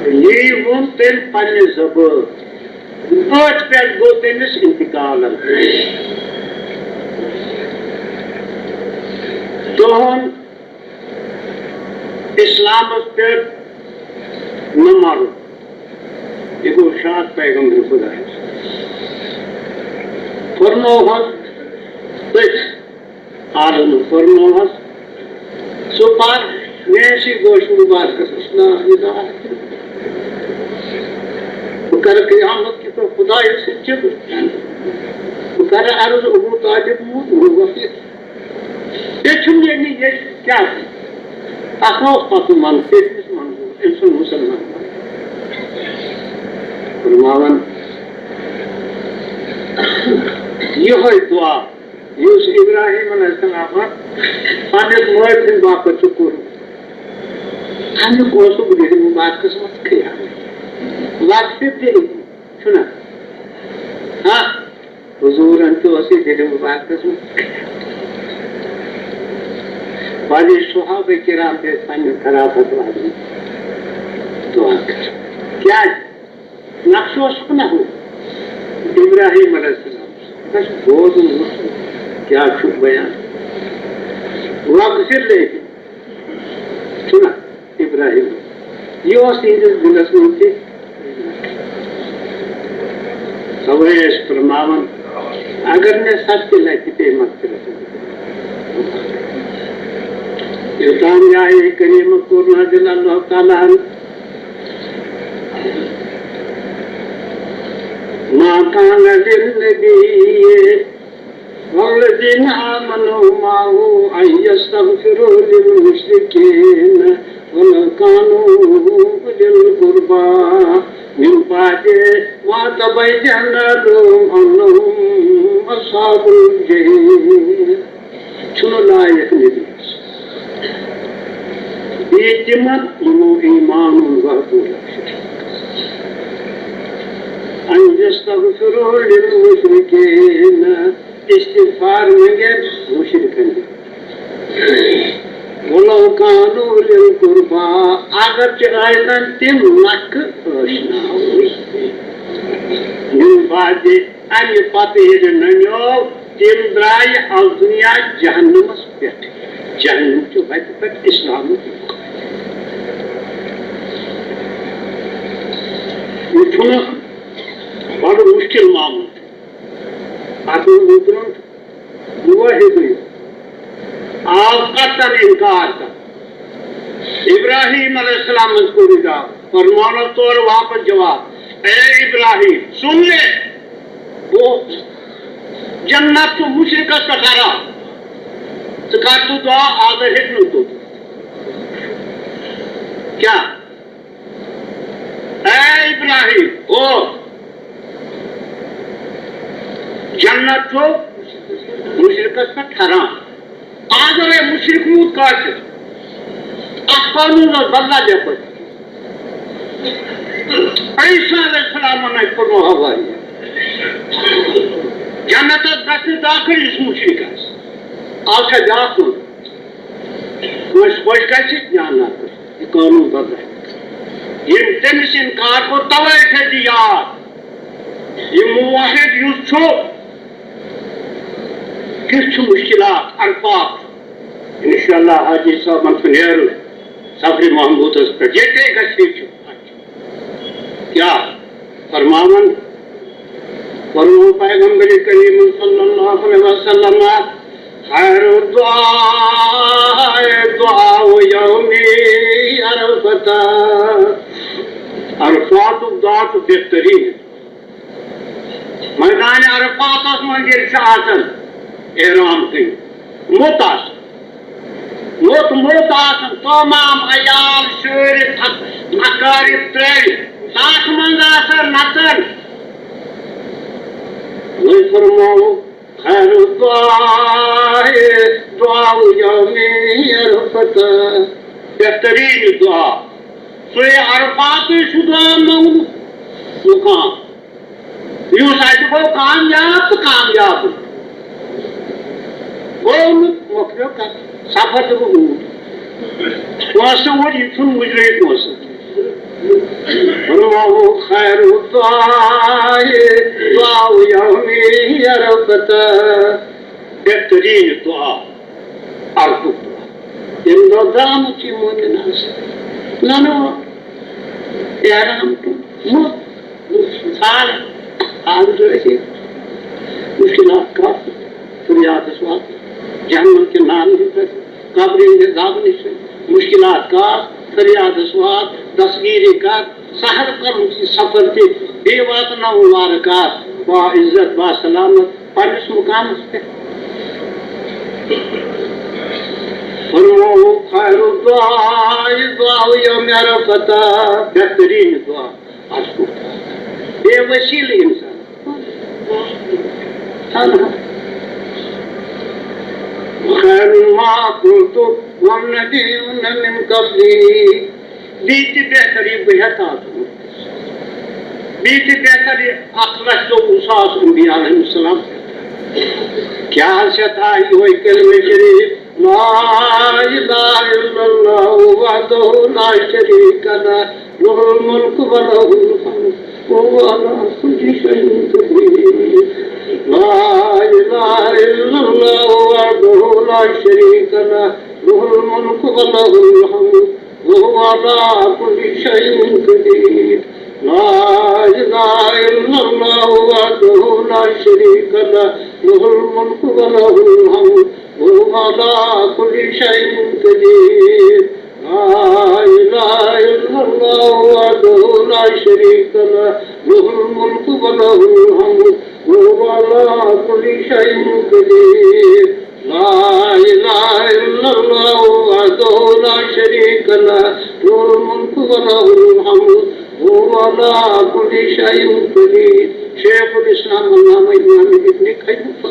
یی ووٚن تٔمۍ پننہِ زبٲنۍ۔ أتھۍ پٮ۪ٹھ گوٚو تٔمِس انتقال۔ دۄہن اسلامس پٮ۪ٹھ نہ مرُن۔ یہِ گوٚو شاد پیغمبر خدایس۔ فرمووہس تٔتھۍ عالمن، فرمووہس، سُہ پر میٲنسٕے گوشہِ مبارکس، لا الہ الا اللہ۔ بہٕ کرٕ قیامت کہِ دۄہ خدایس سۭتۍ جبر۔ بہٕ کرٕ عرض ابو طالب موٗد، وفیت۔ بیٚیہِ چھُم یہِ نہٕ ییٚتہِ کیٛاہ؟ اَتھ اوس پَتہٕ منصوٗر، أمِس منصوٗر، أمۍ سُنٛد مُسلمان۔ فرماوان، یِہوٚے دُعا یُس ابراہیم علیہ السلامن پننِس مٲلۍ سٕنٛدِ باپتھ چھُ کوٚرمُت، اَمیُک اوسُکھ دِلہِ مُبارکس منٛز خیال۔ لفظِ دِل چھُنہ؟ ہاں، حضوٗرن تہِ اوس یہِ دِلہِ مُبارکس منٛز۔ واریاہ صحابہ کرام تہِ ٲسۍ پننٮ۪ن خرافت والٮ۪ن دُعا کران۔ کیٛازِ؟ نقشہٕ اوسُکھ نہ ہُہ ابراہیم علیہ السلام۔ بس بوزُن اوس، کیٛاہ چھُکھ بیان؟ واغفر لیکن چھُنہ ابراہیم، یہِ اوس یِہنٛدِس دِلس منٛز تہِ۔ توے ٲسۍ فرماوان، اگر مےٚ ستہِ لٹہِ پیٚیہِ مغفرت۔ یوٚتام یہِ آیہِ کریٖمہ کوٚر نازِل اللہ تعالیٰ ہن، ما كان للنبي والذين آمنوا معه أن يستغفروا للمشركين ولو كانوا أولي القربى من بعد ما تبين لهم أنهم أصحاب الجحيم۔ چھُنہٕ لایق نبی۔ بیٚیہِ تِمن یِمو ایمان اوٚن وحدہ لا شریک۔ أن يستغفروا للمشركين، استغفار منگن مشرکن۔ ولو كانوا أولي القربى، اگرچہ ٲسن تِم نکھٕ ٲشناوٕے۔ من بعد، امہِ پتہٕ ییٚلہِ ننیو، تِم درٛایہِ از دُنیا جہنمس پٮ۪ٹھ۔ جہنم چہِ وتہِ پٮ۪ٹھ اسلامُک۔ یہِ چھُنہٕ بڑٕ مشکل معاملہٕ۔ اتھ منٛز اُترُن موحدٕے آو قطعاً انکار کرنہٕ۔ ابراہیم علیہ السلام منٛز کوٚر انکار، فرماونس تورٕ واپس جواب، اے ابراہیم، سُن لے، بہٕ اوسُس جنت تہٕ مشرکس پٮ۪ٹھ حرام۔ ژٕ کر تہٕ دعا، آزر ہیٚکہِ نہٕ توٚت۔ کیٛاہ؟ اے ابراہیم، او، جنت چھُ مشرکس پٮ۪ٹھ حرام۔ اگر اے مشرک موٗد کافر، اتھ قانوٗنس بدلہ دِیو پتہٕ۔ عیسیٰ علیہ السلامن ہے کوٚرمُت حوالہٕ۔ جنتس گژھِ نہٕ داخل یُس مشرک آسہِ۔ آز چھا بیٛاکھ ووٚن؟ کٲنٛسہِ خۄش گژھِ یا نہ گژھِ، یہِ قانوٗن بدلہِ۔ ییٚمۍ تٔمِس اِنکار کوٚر، توے تھٲیزِ یاد، یہِ موحد یُس چھُ، کیُتھ چھُ مُشکِلات عرفات۔ انشاءاللہ حاجی صٲبن چھُ نیرُن سفرِ محمودس پٮ۪ٹھ، ییٚتے گژھِ ہیٚچھُن۔ کیٛاہ فرماوان؟ فرمو پیغمبر کریم صلی اللہ علیہ وسلم، خیر الدعاء دعاء یوم عرفہ۔ عرفاتُک دعا چھُ بہتریٖن۔ میدان عرفاتس منٛز ییٚلہِ چھِ آسان احرام کٔرِتھ، موٚت آسان، موٚت، موٚت آسان، تمام عیال شٲرِتھ، اق-، اقارب ترٲوِتھ، تتھ منٛز آسان نژان۔ وۄنۍ فرماوو، خیر الدعاء دعاء یوم عرفہ۔ بہتریٖن دعا۔ سُے عرفاتٕے چھُ دعا منٛگنُک مُقام۔ یُس اَتہِ گوٚو کامیاب تہٕ کامیاب گوٚو نہٕ مۄکلیو کَتھ۔ سفر تہِ گوٚو اوٗرۍ۔ پونٛسہٕ تہِ اوٗرۍ، یہِ چھُنہٕ مُجرٲیِتھ پونٛسہٕ۔ فرماوو خیر الدعاء دعاء یوم عرفہ۔ بہتریٖن دعا، عرفُک دعا۔ ییٚمہِ دۄہ درٛامُت چھُ یہِ مؤمِن آسان۔ نہ، نہ، احرام تُل، موٚت۔ سال آز چھِ أسۍ مُشکِلات کَتھ، فریادَس وَتھ، جہنم کہِ نارٕ نِش، قبرِ ہِنٛدِ عذابہٕ نِش، مُشکِلات کَتھ، فریادَس وَتھ، دستگیٖری کَتھ، سحر کَرُن چھُ سفر تہِ، بیٚیہِ واتناوُن وارٕ کار، با عزت، با سلامت پننِس مُقامَس پٮ۪ٹھ۔ فرمووُکھ، خیر الدعاء دعاء یوم عرفہ، بہتریٖن دعا۔ اَتھ کوٗتاہ بے وسیلہٕ اِنسان۔ خیر ما قلت والنبیون من قبلی۔ بیٚیہِ تہِ بہتر یہِ بہٕ ہٮ۪کہٕ آسُن۔ بیٚیہِ تہِ بہتر یہِ اکھ لچھ ژوٚوُہ ساس انبیاء علیہم السلام۔ کیٛاہ حضرت آ یِہوٚے کلمہ شریف، لا الہ الا اللہ وحدہ لا شریک لہ، له الملك وله الحمد وهو على كل شيء قدير۔ لا إله إلا الله وحده لا شريك له، له الملك وله الحمد وهو على كل شيء قدير۔ لا إله إلا الله وحده لا شريك له، له الملك وله الحمد وهو على كل شيء قدير۔ لا إله إلا الله وحده لا شريك له، له الملك وله الحمد وهو على كل شيء قدير۔ لا إله إلا الله وحده لا شريك له، له الملك وله الحمد وهو على كل شيء قدير۔ شیخ الاسلام علامہ امام ابن قیم۔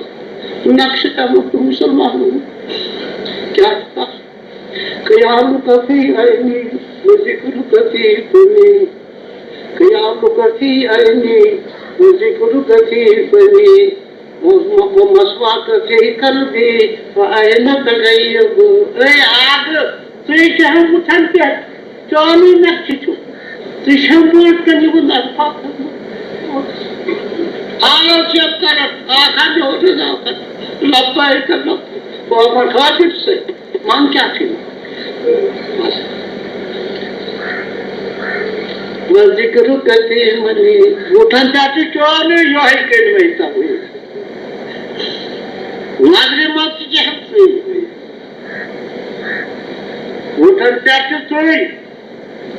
نقش تمام مسلمانوں۔ کیا تھا؟ خیالك في عيني وذكرك في فمي۔ خيالك في عيني وذكرك في فمي۔ ومثواك في قلبي فأين تغيب۔ اے آگ، ژٕ چھَکھ وٕچھان پٮ۪ٹھ، چانٕے نقشہٕ چھُ۔ ژٕ چھَکھ برٛونٛٹھ کَنہِ یِوان اَتھ پَتھ۔ حالو چھِ کران، آخر مےٚ اوس نہٕ زانٛہہ کران۔ لبیک، لبیک۔ بابا خاطر سے۔ من کیٛاہ چھُ؟ بس۔ وذکرک فی فمی۔ وٕچھان پٮ۪ٹھ چھُ چون یِہوٚے کلمَے توحیٖد۔ نظرِ منٛز تہِ چھِ ہٮ۪کھ ژٕے۔ وٕچھان پٮ۪ٹھ چھُ ژٕے۔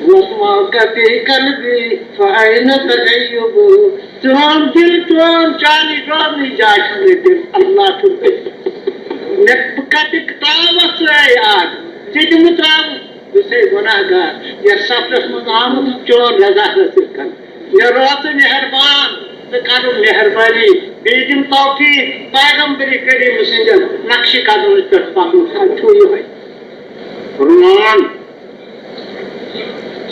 وَمَا کَفِی قَلْبِی فَأَیْنَ تَغَیُّبُ۔ چون دل، چون چانی، چونٕے جاے چھُنہٕ دل۔ اللہ چھُ أتھۍ۔ مےٚ بہٕ کَتہِ ترٛاوَتھ ژٕ اے آز؟ ژےٚ تہِ مہٕ ترٛاوُن۔ بہٕ چھُسے گۄناہ گار۔ یَتھ سفرَس منٛز آمُت چون رضا حٲصِل کَرنہٕ۔ مےٚ رٲژ مہربان، ژٕ کَرُن مہربٲنی۔ بیٚیہِ دِم توفیٖق پیغمبرِ کریٖم سٕنٛدٮ۪ن نقشِ قدمَس پٮ۪ٹھ پَکنُک۔ حظ چھُ یِہوٚے۔ فرمان۔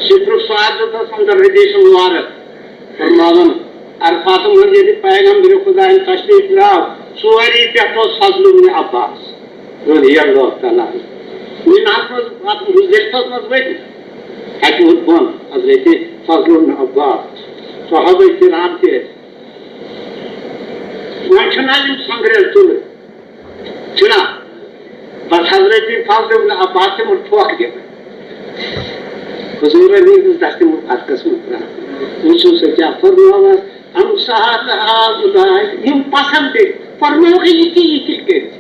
سِدرُ سعادتس اندر حدیث مبارک فرماوان، عرفاتن منٛز ییٚلہِ پیغمبر خدایَن تشریف درٛاو، سوری پٮ۪ٹھ اوس فضل ابن عباس رضی اللہ تعالیٰ عنہ۔ مِناہَس منٛز، اَتھ مُزدلفَس منٛز ؤتھۍ، اَتہِ ووت بۄن حضرت فضل ابن عباس، صحابہ کرام تہِ ٲسۍ۔ وۄنۍ چھِنہٕ یِم سۄنٛگرٮ۪ن تُلٕنۍ۔ چھُنا؟ بس حضرت فضل ابن عباس تِمن پھۄکھ دِوان۔ حضوٗرن ہٕنٛدِس دستِ مُبارکس منٛز ترٛاوان۔ وٕچھِو سا کیٛاہ فرماوان، امثال ہؤلاء، یِم پسند گٔے، فرمٲوکھ یہِ تہِ، یہِ تہِ کٔرِتھ۔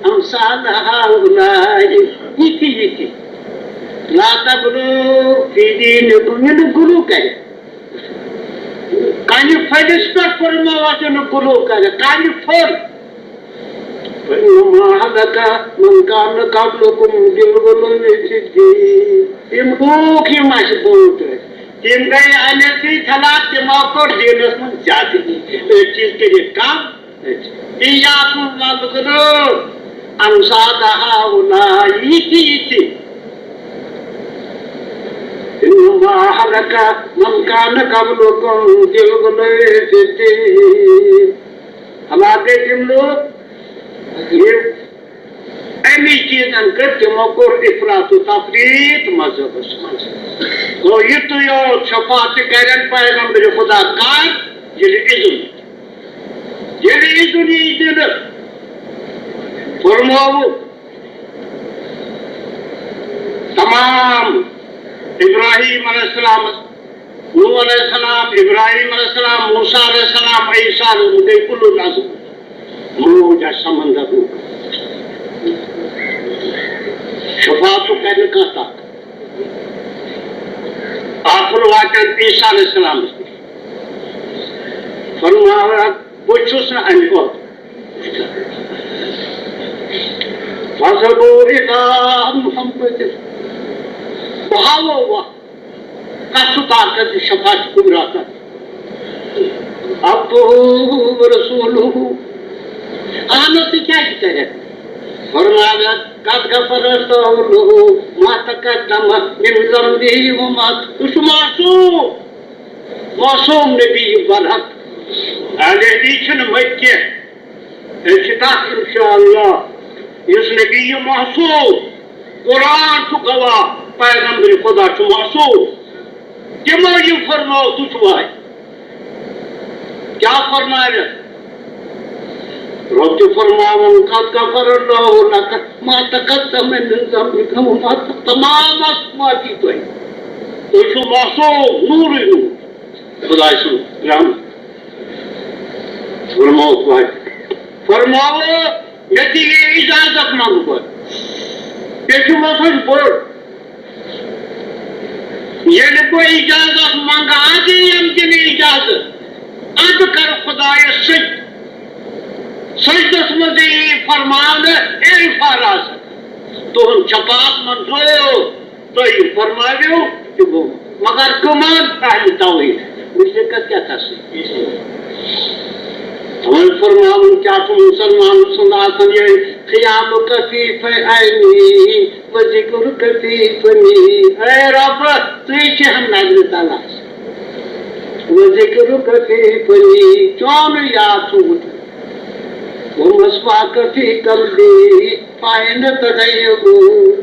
امثال ہؤلاء، یہِ تہِ، یہِ تہِ۔ لا تغلو فی دینکم، یہِ نہٕ غلو کرِ۔ کانہِ پھٔلِس پٮ۪ٹھ فرمٲوتھ نہٕ غلو کرِ، کانہِ پھٔل۔ فإنما هلك من كان قبلكم بالغلو في الدين۔ یِم لوٗکھ یِم اَسہِ برونٛٹھ ٲسۍ، تِم گٔے اَمے سۭتۍ ہلاک، تِمو کوٚر دیٖنَس منٛز زیادٕ۔ أڑۍ چیٖز کٔرِکھ کم، أڑۍ۔ إياكم والغلو، أمثال هؤلاء، یہِ تہِ، یہِ تہِ۔ إنما هلك من كان قبلكم بالغلو في الدين۔ ہلاک گٔے تِم لوٗکھ، یِم اَمی چیٖزن کٔر تِمو کوٚر افراط و تفریط مذہبس منٛز۔ گوٚو یِتُے یوت شفاعت کرن پیغمبر خدا کر، ییٚلہِ اذن، ییٚلہِ اذن یی دِنہٕ، فرمووُکھ تمام ابراہیم علیہ السلام، نوح علیہ السلام، ابراہیم علیہ السلام، موسیٰ علیہ السلام، عیسیٰ علیہ السلام، گٔے اولو العزم۔ موج آسہِ سمندر روٗد۔ شفاعت چھُ کرِ نہٕ کانٛہہ تتھ۔ ٲخر واتن عیسیٰ علیہ السلامس نِش۔ فرماوان، بہٕ چھُس نہٕ امہِ کھۄتہٕ۔ فاذهبوا إلى محمد۔ بہٕ ہاوو وتھ۔ کس چھُ طاقت یہِ شفاعت کبریٰ کرِ؟ عبدہ و رسولہ۔ اہن حظ، ژٕ کیٛاہ چھِ کَران؟ فرماویٚس، قد غفر اللہ لہ ما تقدم من ذنبہ و ما، ژٕ چھُ معصوم، معصوم نبی برحق۔ اہل حدیث چھِنہٕ مٔتۍ کینٛہہ، أسۍ چھِ تَتھ انشاءاللہ، یُس نبی معصوم، قرآن چھُ گواہ، پیغمبر خدا چھُ معصوم۔ تِمو یہِ فرموو، تُہۍ چھِو وۄنۍ کیٛاہ فرماوِ؟ رۄب چھُ فرماوان، قد غفر اللہ لک ما تقدم من ذنبک و ما تأخر، تمامس معافی تۄہہِ۔ تُہۍ چھِو معصوم، نوٗرٕے نوٗر، خداے سُنٛد رحمت۔ فرموو تۄہہِ، فرماوو، مےٚ دِ یہِ اجازت منٛگہٕ بہٕ۔ بیٚیہِ چھُ مسلہٕ بوٚڑ۔ ییٚلہِ بہٕ اجازت منٛگہٕ، اَدٕ یِم دِنہٕ اجازت، اَدٕ کَرٕ خۄدایَس سجدٕ۔ سجدَس منٛز یی فرماونہٕ، اے فراز، تُہُنٛد شفاعت منظوٗر، تُہۍ فرمٲوِو تہِ گوٚو۔ مگر کٕمَن؟ اہلِ توحیٖد۔ مُشرِکَس کیٛاہ کَرٕ سُہ؟ وۄنۍ فرماوُن کیٛاہ چھُ مُسلمان سُنٛد آسان، یہِ قیامُک فی عینی و ذکرُک فی فمی۔ اے رب، ژٕے چھِ ہم نظرِ تل آسان۔ و ذکرُک فی فمی، چون یاد چھُ وُچھُن۔ و مسواک فی قلبی، فاین تدیب۔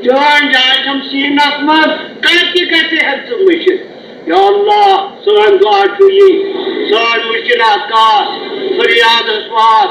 چون جاے چھم سینس منٛز، کتہِ کتہِ ہیٚکھ ژٕ مٔشِتھ؟ یا اللہ، سٲنۍ دعا چھُ یی، سٲنۍ مُشکِلات کاس، فریادس وات،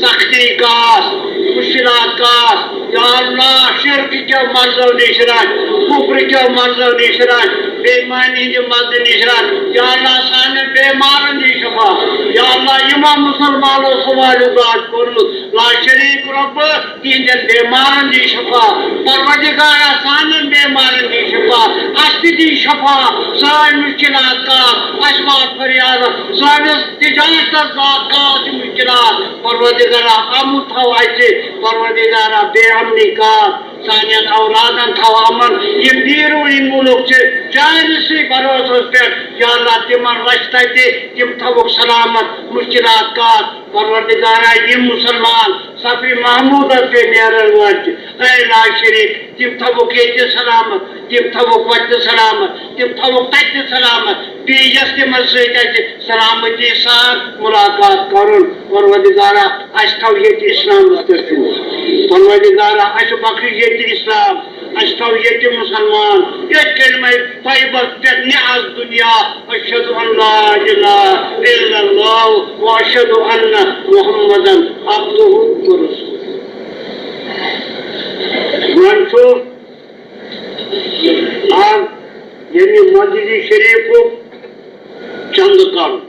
سختی کاس، مُشکِلات کاس۔ یا اللہ، شرک کیو مرضو نِش رچھ، کفر کیو مرضو نِش رچھ، بے ایمانی ہٕنٛدِ مرضہٕ نِش رچھ۔ یا اللہ، سانٮ۪ن بیمارن دی شفا۔ یا اللہ، یِمو مُسلمانو سوالہِ دعا چھُ کوٚرمُت، لا شریک رب، تِہنٛدٮ۪ن بیمارن دی شفا۔ پروردگارا، سانٮ۪ن بیمارن دی شفا، اسہِ تہِ دی شفا۔ سٲنۍ مُشکِلات کاس، اسہِ وات فریاد، سٲنِس تجارتس وات کاس یہِ مُشکِلات۔ پروردگارا، امُن تھاو اسہِ، پروردگارا، بے امنی کاس، سانٮ۪ن اولادن تھاو امن۔ یِم بیروٗنی مُلُک چھِ چانسٕے بھروسس پٮ۪ٹھ، یا اللہ، تِمن رچھ تتہِ، تِم تھاوُکھ سلامت۔ مُشکِلات کاس، پروردگارا، یِم مُسلمان صفِ محمودس پٮ۪ٹھ نیرن وٲلۍ چھِ، اے لا شریک، تِم تھاوُکھ ییٚتہِ سلامت، تِم تھاوُکھ وتہِ سلامت، تِم تھاوُکھ تتہِ سلامت۔ بیٚیہِ یۄس تِمن سۭتۍ اَسہِ سلامتی سان مُلاقات کرُن۔ پروردگارا، اَسہِ تھاو ییٚتہِ اِسلامس پٮ۪ٹھ زِندٕ۔ پروردگارا، اَسہِ بخش ییٚتہِ اِسلام، اَسہِ تھاو ییٚتہِ مُسلمان، ییٚتہِ کلمہ طیبس پٮ۪ٹھ نِہاز دُنیا، اشہد ان لا الہ الا اللہ و اشہد ان محمدن عبدہ و رسولہ۔ وۄنۍ چھُ آز ییٚمہِ مسجد شریفُک چندٕ کرُن۔